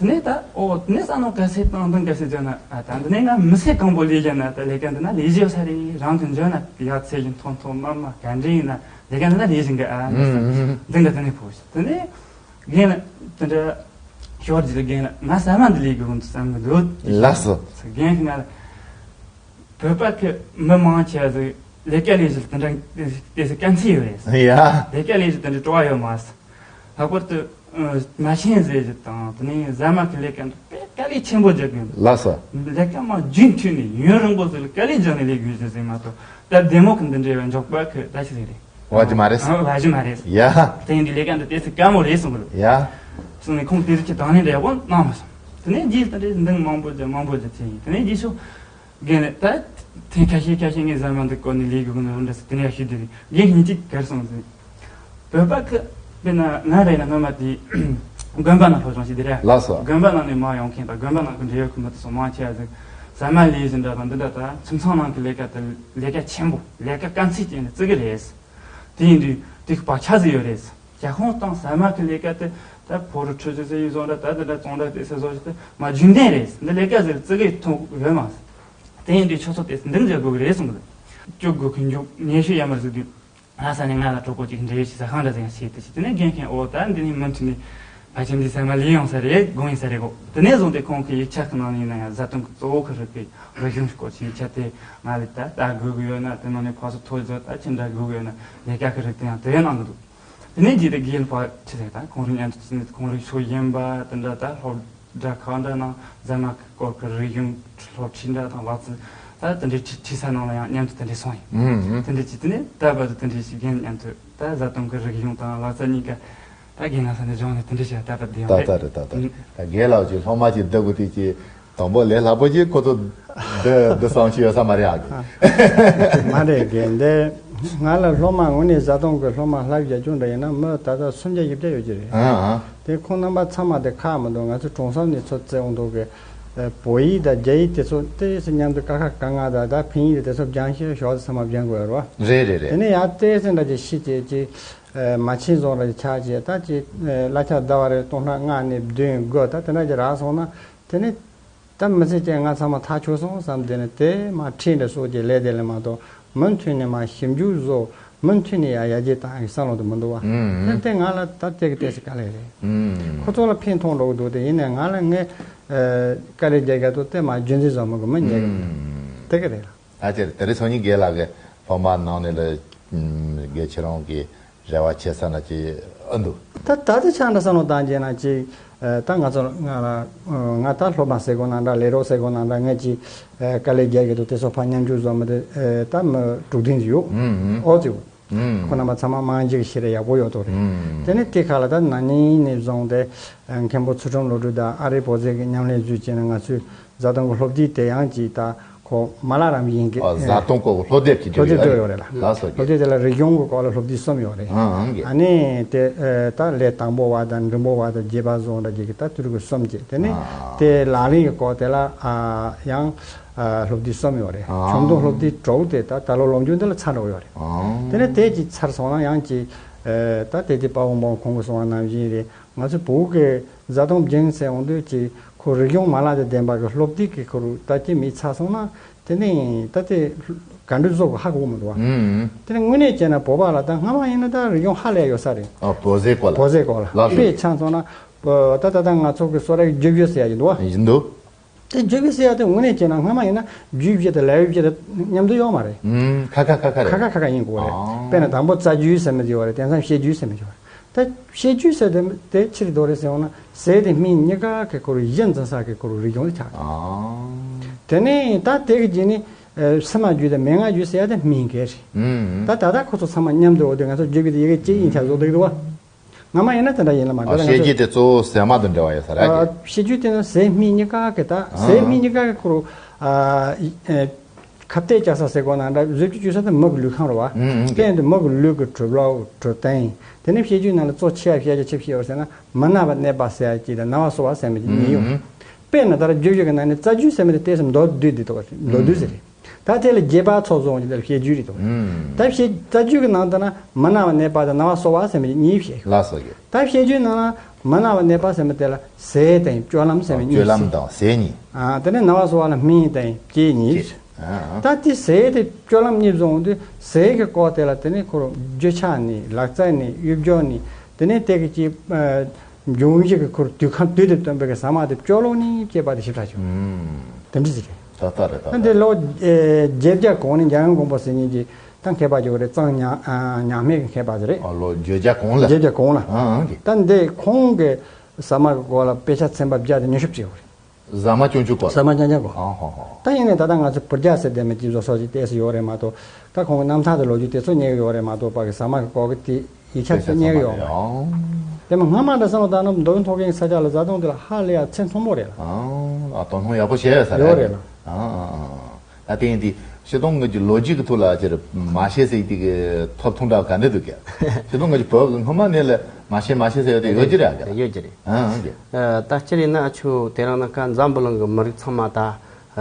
དེ་ནས་ད་ཨོ་དེ་ནས་བསམ་མནོ་ག་ཚད་བཏང་བཏང་ག་ཚད་བརྗོད་ན། ཨ་ད་འདི་ནས་ང་མི་ཚེ་གང་པོ་ལས་བཞིན་ན་ད་ལས་ཀ་འདི་ན་ལས་བཞིན་ས་རེད། རང་གི་འཇོན་ན་ཡག་ཚད་བཞིན་མཐོ་མཐོ་དམའ་དམའ་ག་འདྲ་ཡིན་ན་ལས་ཀ་འདི་ན་ལས་བཞིན་གི་ཨ་ནི་ཟེར་འདི་འགའ་དེ་ནས་ཕོ་ཞིག་དེ་ནས་རྒན་ལ་དེ་འདྲ་ཞོར་གྱི་རྒན་ལ་ང་ཟ་མ་འདི་ལས་དགོས་འདུག་བསམ་གི་འདུག་ལགས་སོ། རྒན་གྱིས་ང་ལ་བོད་པ་གི་མི་མང་ཆེ་བ་ཟིག་ལས་ཀ་ལས་བཞིན་དེ་འདྲ་དེ་ཟིག་དཀའ་ཚེགས་ཡོད་རེད། ཡ། ལས་ཀ་ལས་བཞིན་དེ་འདྲ་སྤྲོ་བ་ཡོད་མ་སོང་། ལྷག་པར་དུ་ཨ་མ་ཤེས་ཟེར་རྒྱུ་དང་དེ་ནས་ཟ་མ་གི་ལས་ཀ་འདི་དཔེ་དཀའ་ལས་ཆེན་པོ་རྒྱག་གི་འདུག་ལགས་སོ། ལས་ཀ་མ་རྒྱུན་མཐུད་ནས་ཡུན་རིང་པོ་ཟིག་ལ་དཀའ་ལས་རྒྱག་ནས་ལས་དགོས་ཟེར་ཟེར་མ་གཏོགས། ད་བདེ་མོ་གི་འདི་འདྲའི་བ་འཇོག་པ་གི་ད་ཆི་ཟིག་རེད། བ་ཇི་མ་རེད། ཨ་བ་ཇི་མ་རེད། ཡ། དེ་ཡིན་དུས་ལས་ཀ་འདི་ཏོག་ཙམ་དཀའ་མོ་རེད་གསུང་གི་འདུག་ཡ། གསུངས་ནས་ཁོང་དེ་རིགས་ཀྱི་དང་ལེན་འདྲ་ཡག་པོ་གནང་མ་སོང་། དེ་ནས་རྗེས་ལ་ད་འདི་མང་པོ་ཅིག་མང་པོ་ཅིག་བྱས་ཡིན། དེ་ནས་རྗེས་སུ་རྒན་ནས་ད་ཐེངས་ཁ་ཤས་ཁ་ཤས་ངས་ཟ་མ་འདི་བསྐོར་ནས་ལས་དགོས་གི་འདུག་འདྲ་ཟེར། དེ་ནས་ཡར་ཞུས་དེ་རེད། རྒན་གཉིས་ཀྱིས་གར་སོང་ཟེར། བོད་པ་ཁི་དཔེར་ན་ང་རེད་ན་སྔོན་མ་དེ་ དགོན་པ་ནང་སློབ་སྦྱོང་བྱས་དེ་རེད། ལགས་སོ། དགོན་པ་ནང་ནས་མར་ཡོང་མཁན་དང་དགོན་པ་ནང་གི་འབྲེལ་ཡོད་ཀྱི་མི་དེ་ཚོ་མང་ཆེ་བ་ཟིག་ཟ་མ་ལས་ཟིན་འདྲ་དང་འདི་འདྲ་དང་ཁྱིམ་ཚང་ནང་གི་ལས་ཀ་དེ་ལས་ཀ་ཆེན་པོ་ལས་ཀ་དཀའ་ཚེགས་ཅན་དེ་བརྩི་གི་རེད། དེ་ཡིན་དུས་དེ་གི་བག་ཆགས་ཟིག་ཡོད་རེད། ཞག་ཁོང་དང་ཟ་མ་གི་ལས་ཀ་དེ་ད་ཕོ་རུ་ཁྲུ་ཆུ་ཟེར་ཡིན་བཟོ་འདྲ་ད་འདི་འདྲ་བཙོང་འདྲ་དེ་ཟེར་བཟོ་ཞིག་དེ་མ་རྒྱུན་ལྡན་རེད། འདི་ལས་ཀ་ཟིག་བརྩི་གི་ཐོག་ཡོད་མ་རེད། དེ་ཡིན་དུས་ཁྱོད་ཚོ་དེ་འདི་འདྲ་དགོས་གི་རེད་གསུངས་གི་འདུག་སྐྱོ་དགོས་གི་འཇུག་ཉེ་ཤོས་ཡ་མར་ཟིག་དུས། ལྷ་ས་ནས་ང་ལ་གྲོགས་པོ་གཅིག་འབྲེལ་ཡོད་ཅིག་ཟ་ཁང་འདྲ་ཟིག་ཡང་བྱས་ཏེ་ཅིག་དེ་ནས་རྒན་མཁན་ཨོ་ད་འདི་ནས་མུ་མཐུད་ནས་ཕལ་ཆེར་འདི་ཟ་མ་ལས་ཡོང་ས་རེད་དགོངས་ཡིན་ས་རེད་གོ། དེ་ནས་བཟུང་སྟེ་ཁོང་གི་ཡིག་ཆ་གི་ནང་ནས་ཡིན་ན་ཡང་བཟའ་བཏུང་གི་གཙོ་བོ་གི་རིགས་པའི་རིག་གཞུང་སྐོར་གྱི་ཡིག་ཆ་དེ་ང་ལ་ད་ལྟ་དགོས་གི་ཡོད་ན་དེ་ནང་ནས་ཕར་ཚུར་ཐོ་བརྗོད་ད་ཅི་འདྲ་དགོས་གི་ཡོད་ན་ལས་ཀ་གི་རིགས་དེ་ཡང་དེ་བས་གནང་གི་འདུག་དེ་ནས་རྗེས་དེ་དགེ་ལ་ཕར་ཁྲིད་ཟེར་ད་ཁོང་རང་མཉམ་དུ་ཁྲིད་ནས་ཁོང་རང་ཤོག་གཞན་པ་དེ་འདྲ་ད་སློབ་སྦྲག་ཁག་འདྲ་ནང་ཟ་མ་སྐོར་གྱི་རིག་གཞུང་སློབ་ཁྲིད་འདྲ་དང་ལག་རྩལ་ད་དེ་འདྲའི་ཁྲིད་ཁྲིད་ས་ནང་ལ་ཡང་མཉམ་དུ་དེ་འདྲའི་སོང་ཡིན། ཨུམ་ཨུམ། དེ་འདྲའི་ཅི་དེ་ནས་ད་བར་དུ་དེ་འདྲའི་ཞིག་རྒན་མཉམ་དུ་ད་བཟའ་བཏུང་གི་རིག་གཞུང་དང་ལག་རྩལ་གཉིས་ཀ་ད་རྒན་ལགས་ས་ནས་སྦྱོང་ནས་དེ་འདྲའི་བྱས་ད་བར་དུ་ཡོང་ད་རེད། ད་རེད་ད་ད་རེད། ད་རྒན་ལགས་ཀྱི་སློབ་མ་གཅིག་བསྡུ་དགོས་དུས་ཀྱི་དང་པོ་ལས་སླ་པོ་གཅིག་ཁོ་ཚོ་འདི་འདི་བསམ་ཤེས་ཡོད་ས་མ་རེད་ཨ་གི། མ་རེད་རྒན་དེ། ང་ལ་སློབ་མ་དངོས་གནས་བཟའ་བཏུང་གི་སློབ་མ་ལྷ་བརྒྱ་ཅུ་འདྲ་ཡིན་ན་མི་ད་ལྟ་སུམ་བརྒྱ་བཞི་བརྒྱ་ཡོད་ཀྱི་རེད། ཨ་ཨ། དེ་ཁོང་རྣམ་པ་ཚང་མ་དེ་ཁག་མི་འདུག་ང་ཚོ་གྲོང་གསེབ་ནས་ཚུར་བཙལ་འོང་འདུག་གི། བོད་ཡིག་དང་རྒྱ་ཡིག་དེ་ཚོ་ཏོག་ཙམ་མཉམ་དུ་ཀ་ཁ་ག་ང་དང་ད་ཕིན་ཡིག་དེ་ཚོ་སྦྱང་ཤེས་ཞོག་ཚང་མ་སྦྱང་དགོས་རེད་བ། རེད་རེད་རེད། དེ་ནས་ཡང་ཏོག་ཙམ་འདྲ་ཅིག་ཤེས་བྱས་ཀྱི་མ་ཆེན་བཟོ་འདྲ་ཅིག་ཆགས་བྱས་ད་ཅིག་གླ་ཆ་ཟླ་བ་རེ་སྟོང་ཕྲག་ལྔ་ནས་བདུན་དགུ་ད་དེ་འདྲ་ཅིག་རག་སོང་ན་དེ་ནས། ད་མི་ཚེ་གཅིག་ང་ཚང་མ་ཐག་ཆོད་སོང་བསམ་དེ་ནས་དེ་མ་ཁྲིད་འདྲ་སོགས་ཀྱི་ལས་དེ་ལས་མ་གཏོགས་མུ་མཐུད་ནས་མ་ཞིབ་འཇུག་བཟོ་མུ་མཐུད་ནས་ཡ་ཡར་རྒྱས་བཏང་ཡི་བསམ་བློ་དེ་མི་འདུག་བ། ཨུམ། དེ་ང་ལ་ད་དེ་གི་ཏོག་ཙམ་དཀའ་ལས་རེད། ཨུམ། ཁོ་ཚོ་ལ་ཕན་ཐོགས་འགྲོ་གི་འདུག་དེ་ཡིན་ནའི་ང་ལ་ངས་དཀའ་ལས་རྒྱག་ག་འདུག་དེ་མ་རྒྱུན་འཛིན་བཟོ་མི་དགོས་མི་ཉན་གི་དེ་གི་རེད། ད་ཅེར་དེ་རིང་སང་ཉིན་རྒན་ལགས་ཀྱི་སློབ་མ་ནང་ནས་ལ་རྒན་ཁྱེད་རང་གི་རེ་བ་བྱེད་ས་ན་ཅི་ཨ་འདུག་ད་ད་ལྟ་ཆ་འདྲ་བསམ་བློ་བཏང་རྗེས་ན་ཅི་ད་ང་ཚོ་ང་ལ་ང་ད་སློབ་མ་ཟེར་དགོས་ན་འདྲ་ལས་རོགས་ཟེར་དགོས་ན་འདྲ་ངས་ཅི་དཀའ་ལས་རྒྱག་གི་འདུག་དེ་ཚོ་ཕར་མཉམ་ཞུགས་བཟོ་མི་དེ་ད་མི་དྲུག་བདུན་ཅིག་ཡོད། ཨོ་ཙི་ཁོ་རྣམ་པ་ཚང་མ་མང་འཇིག་ཤེས་རེ་ཡག་པོ་ཡོད་དོ་རེད། དེ་ནས་དེ་ཁ་ལ་ད་ན་ནིང་ནས་བཟུང་སྟེ་མཁན་པོ་ཚུལ་ཁྲིམས་བློ་གྲོས་དང་ཨ་རིའི་བོད་ཟེར་གི་མཉམ་ལས་བཟོས་བྱས་ན་ང་ཚོས་བཟའ་བཏུང་གི་སློབ་དེབ་དེ་ཡང་ཅིག་ད་ཁོ་མ་ལ་རམ་ཡིན་གི། ཨ་བཟའ་བཏུང་སྐོར་གྱི་སློབ་དེབ་ཅིག་སློབ་དེབ་བྲིས་ཡོད་རེད་ལ། ལགས་སོ། སློབ་དེབ་དེ་ལ་རིག་གཞུང་གི་སྐོར་ལ་སློབ་དེབ་གསུམ་ཡོད་རེད། ཨང་ཨང་གི། ཨ་ནི་དེ་ད་ལས་དང་པོ་བ་དང་འབྲིང་པོ་བ་དང་རྒྱས་པ་བཟོ་འདྲ་ཅིག་གི་ད་དུས་རིག་གི་གསུམ་ཅིག་དེ་ནས་དེ་ལག་ལེན་གྱི་སྐོར་དེ་ལ་ཡང་སློབ་དེབ་གསུམ་ཡོད་རེད། ཨང་། ཆུང་དུ་སློབ་དེབ་དྲུག་དེ་ད་ད་ལོ་སློབ་འཇུག་འདི་ལ་ཚར་འགྲོ་ཡོད་རེད། ཨང་། དེ་ནས་དེ་ཅིག་ཚར་སོང་ན་ཡང་ཅིག་ད་དེ་དེ་དཔའ་བོ་འབངས་ཁོང་གིས་གསུངས་པ་ནང་བཞིན་རེད། ང་ཚོ་བོད་ཀྱི་བཟའ་བཏུང་སྦྱིན་ཟེར་འོང་དུས་ཀྱི་ཁོ་རིག་གཞུང་མ་ལག་དང་ལྡན་པ་གི་སློབ་དེབ་ཀྱི་ཁོ་རུ་ལྟ་ཅི་མི་ཚར་སོང་ན་དེ་ནི་ད་དེ་ག་འདྲ་བཟོ་གི་ཧ་གོ་མི་འདུག་བ། ཨུམ། དེ་ནི་དངོས་གནས་བྱས་ན་བོད་པ་ལ་ད་སྔ་མ་ཡིན་ན་ད་རིག་གཞུང་ཧ་ལས་ཡོད་ས་རེད། ཨ་བོད་ཟས་སྐོར་ལ། བོད་ཟས་སྐོར་ལ། ལགས་སོ། དཔེ་ཆ་མཚོན་ན་ད་ད་ད་ང་ཚོ་གི་གསོ་རིག་རྒྱུ་སྦྱོར་ཟེར་ཡ་ཡིན་འདུག་བ། ཡིན་འདུག་དེ་རྒྱུ་སྦྱོར་ཟེར་ཡ་དེ་དངོས་གནས་བྱས་ན་སྔ་མ་ཡིན་ན་རྒྱུ་སྦྱོར་དང་ལེའུ་སྦྱོར་དང་མཉམ་དུ་ཡོད་མ་རེད། ཨུམ། ཁ་ཁ་ཁ་ཁ་རེད། ཁ་ཁ་ཁ་ཁ་ཡིན་དགོས་རེད། ཨ། དཔེར་ན་དང་པོ་རྩ་རྒྱུས་ཟེར་མི་དེ་ཡོད་རེད། དེང་སང་བཤད་རྒྱུས་ཟེར་མི་དེ་ཡོད་རེད། ད་བཤད་རྒྱུས་ཟེར་དེ་དེ་ཕྱིར་དོ་རེད་ཟེར་འོང་ན་ཟས་དེ་སྨན་གཉིས་ཀ་གི་ཁོ་རུ་གཞི་འཛིན་ས་གི་ཁོ་རུ་རིག་གཞུང་དེ་ཆགས། ཨ། དེ་ནས་ད་དེ་གི་རྗེས་ནས་ཨ་སྲན་མ་རྒྱུས་དང་མན་ངག་རྒྱུས་ཟེར་ཡ་དེ་སྨན་གྱི་རེད། ཨུམ། ད་ད་ལྟ་ཁོ་ཚོ་ཚང་མ་མཉམ་དུ་འོ་དེ་ང་ཚོ་རྒྱུ་སྦྱོར་དེ་ཡི་གེ་གཅིག་ཡིན་ཆགས་བཟོ་འདུག་འདུག་བ། སྔ་མ་ཡིན་ན་དེ་འདྲ་ཡིན་ལ་མ་ཨ་འགྲོ་ལ་ང་བཤད་ཚོ་རྒྱུ་དེ་གཙོ་བོ་ཟས་མ་དང་འབྲེལ་བ་ཡོད་ས་རེད། ཨ་བཤད་རྒྱུ་དེ་ནི་ཟས་སྨན་གཉིས་ཀ་གི་ད་ཨ་ཟས་སྨན་གཉིས་ཀ་གི་ཁོ་རུ་ཨ་ཨེ་ཁ་གཏད་བཅག་ས་ཟེར་དགོས་ན་འདྲ་བཟོས་རྒྱུ་བཅོས་ས་དེ་མི་གི་ལུས་ཁམས་རེད་བ། ཨུམ་ཨུམ་གཏན་དུ་མི་གི་ལུས་ཀྱི་གྲུབ་ལོག་གྲུབ་སྟངས་དེ་ནི་བཤད་རྒྱུའི་ནང་ལ་གཙོ་ཆེ་བ་བཤད་རྒྱུ་ཆེ་བཤད་ཡོད་ཟེར་ན་མི་ན་བ་གནས་པ་ཟེར་ཡ་གཅིག་དང་ན་བ་གསོ་བ་ཟེར་མི་གཅིག་གཉིས་ཡོད། ཨུམ་ཨུམ། དཔེར་ན་ད་ར་རྒྱུ་སྦྱོར་གི་ནང་ནས་རྩ་རྒྱུས་ཟེར་མི་དེ་ཏོག་ཙམ་མདོར་བསྡུས་དེ་ཐོག་མདོར་བསྡུས་ཟེར་རེད། ད་དེ་ལ་རྒྱས་པ་ཚོགས་བཟུང་གི་ལ་བཤད་རྒྱུས་རེད་དོ། ཨུམ། ད་བཤད་རྩ་རྒྱུས་ཀྱི་ནང་དུ་ན་མི་ན་བ་ནད་པ་དང་ན་བ་གསོ་བ་ཟེར་མི་གཉིས་བཤད་ཡོད། ལགས་སོ་རྒྱུ། ད་བཤད་རྒྱུས་ནང་ན་མི་ན་བ་ནད་པ་ཟེར་མི་དེ་ལ་ཟས་དང་སྤྱོད་ལམ་ཟེར་མི་གཉིས། སྤྱོད་ལམ་དང་ཟས་གཉིས། ཨ་དེ་ནས་ན་བ་གསོ་བ་ལ་སྨན་དང་དཔྱད་གཉིས། ཨ་ད་དེ་ཟས་དེ་སྤྱོད་ལམ་གཉིས་བཟུང་དུས་ཟས་ཀྱི་སྐོར་དེ་ལ་དེ་ནས་ཁོ་རང་རྒྱུ་ཆ་ནས་ལག་རྩལ་ནས་གཡུ་སྦྱོར་ནས་དེ་ནས་དེ་གི་ཅིག་འབྱུང་བཞི་གི་ཁོར་དུས་ཁམས་དུས་དེ་སྟོན་པའི་གི་ཟ་མ་དེ་སྤྱོད་ལོག་ནས་སྐྱེས་པ་དེ་ཞིབ་ཕྲ་བྱུང་། ཨུམ། དེ་འདྲ་ཟིག་རེད། ད་ལྟ་རེད་ད། ད་འདི་ལོ་བརྒྱད་བརྒྱ་གོང་ནས་འཇམ་དབྱངས་མགོན་པོ་ཟེར་མཁན་གྱི་ད་མཁས་པ་ཅིག་རེད། གཙང་ཉག་ཉག་སྨད་ཀྱི་མཁས་པ་ཟིག་རེད། ཨ་ལོ་བརྒྱད་བརྒྱ་གོང་ལ། བརྒྱད་བརྒྱ་གོང་ལ། ཨང་ཨང་གི། ད་འདི་ཁོང་གི་ཟ་མ་གི་སྐོར་ལ་དཔེ་ཆ་ཚན་པ་བརྒྱ་དང་ཉི་ཤུ་བྲིས་ཡོད་རེད། ཟ་མ་སྐྱོན་བཅུག་གོ། ཟ་མ་སྐྱོན་བཅུག་གོ། ཨ་ཧོ་ཧོ། ད་ཡིན་ནའི་ད་ལྟ་ང་ཚོ་བུ་རྒྱ་ཟེར་བསྡད་མི་གཅིག་བཟོ་སོགས་ཀྱི་ལྟས་སུ་ཡོད་རེད་མ་གཏོགས་ད་ཁོང་གི་རྣམ་ཐར་དང་ལོ་རྒྱུས་དེ་ཚོ་རྙེད་ཡོད་རེད་མ་གཏོགས་ཕ་གི་ཟ་མ་གི་སྐོར་གི་དེ་ཡིག་ཆ་དེ་རྙེད་ཡོད་མ་རེད། དེ་མ་སྔ་མ་འདྲ་བསམ་བློ་བཏང་ན་མདོ་དབུས་མཐོ་སྒང་གི་ས་ཆ་ལ་བཟའ་བཏུང་དེ་ལ་ཧ་ལས་ཡ་ཚད་མཐོན་པོ་རེད་ལ། ཨ་དོ་སྣང་ཡག་པོ་བྱས་ཡོད་ས་རེད། ཡོད་རེད་ལ། ཨ་ཨ་ཨ། ད་དེ་ཡིན་དུས་སྤྱིར་བཏང་ངེད་ཀྱི་ལོ་རྒྱུས་ཀྱི་ཐོག་ལ་ཅིར་མ་བཤད་ཟེར་དེ་གི་ཐོབ་ཐང་འདྲ་ག་འདྲ་འདུག་གི། སྤྱིར་བཏང་ངེད་ཀྱི་བོད་ཀྱི་སྔོན་མ་ནས་ལ་ མ་ཤེས་མ་ཤེས་ཟེར་ཡོད་དེ་ཡོད་ཀྱི་རེད་ཨ། ཡོད་ཀྱི་རེད། ཨང་ཨང་གི། ཨ། ད་སྤྱིར་ཡིན་ན་ཨ་ཆུ་དེ་རིང་ནངས་ཀ་འཛམ་བུ་གླིང་གི་མི་རིགས་ཚང་མ་ད་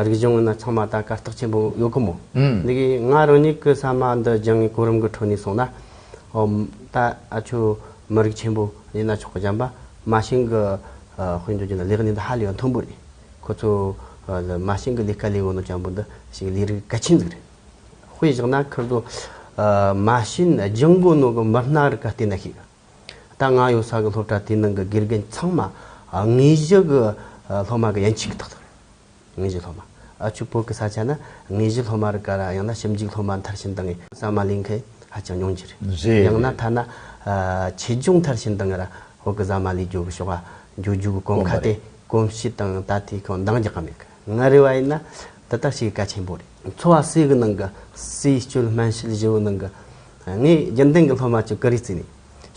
རིག་གཞུང་ཡིན་ན་ཚང་མ་ད་གར་སྟེགས་ཆེན་པོ་ཡོད་གི་མོ། ཨང་། འདི་གི་ང་རང་ཉིད་ཀྱི་ས་མ་འདི་སྦྱང་གི་གོ་རིམ་གི་ཁྲོད་ནས་སོང་ན། ཨོ། ད་ཨ་ཆུ་མི་རིགས་ཆེན་པོ་ཡིན་ན་ཆོག་གི་སྦྱང་པ་མ་ཤེས་གི། ཨ། དཔེ་འཇོག་རྒྱུ་ན་ལས་གནས་འདི་ཧ་ལས་པ་མཐོན་པོ་རེད། ཁོ་ཚོ་ཨ་མ་ཤེས་གི་ལས་ཀ་ལས་འོ་ནོ་སྦྱང་པོ་འདི་ཞིག་ལས་རིགས་གལ་ཆེན་ཟིག་རེད། དཔེ་བཞག་ན་ཁིར་ཚོ་ཨ་མ་ཤེས་སྦྱང་གོ་ནོ་གི་མི་སྣ་རིགས་ཀ་བལྟས་ན་ཤེས་གི། ད་ང་ཡོད་ས་གི་སློབ་གྲྭ་དེའི་ནང་གི་དགེ་རྒན་ཚང་མ་ཨ་དངོས་གཞི་གི་ཨ་སློབ་མ་གི་ཡན་ཆད་གི་ཏག་ཏག་རེད། དངོས་གཞི་སློབ་མ། ཨ་ཆུ་བོད་གི་ས་ཆ་ན་དངོས་གཞི་སློབ་མ་རིགས་ཀ་ར་ཡང་ན་ཞིབ་འཇུག་སློབ་མ་མཐར་ཕྱིན་བཏང་ངས་ཟ་མ་ལས་མཁན་ཧ་ཅང་ཉུང་གི་རེད། རེད་ཡང་ན་རེད། ཐ་ན་ཨ་ཆེད་སྦྱོང་མཐར་ཕྱིན་བཏང་ངས་ར་བོད་གི་ཟ་མ་ལས་རྒྱུ་གི་ཕྱོགས་ཨ་འགྱོ་རྒྱུ་གི་གོམ་ཁ་དེ་གོམ་པ་རེད། གོམས་གཤིས་དང་ད་དེ་ཁོ་འདང་རྒྱག་ག་མེད་གི། ང་རེ་བ་ཡིན་ན་འདི་ལྟར་ཞིག་གལ་ཆེན་པོ་རེད། འཚོ་བ་སའི་གི་ནང་གི་སའི་སྤྱོད་སྨན་དཔྱད་བཞི་བོ་ནང་གི་ངས་རྒྱུན་ལྡན་གི་སློབ་མ་ཅིག་ཀུ་རེ་བརྩིས་ནས་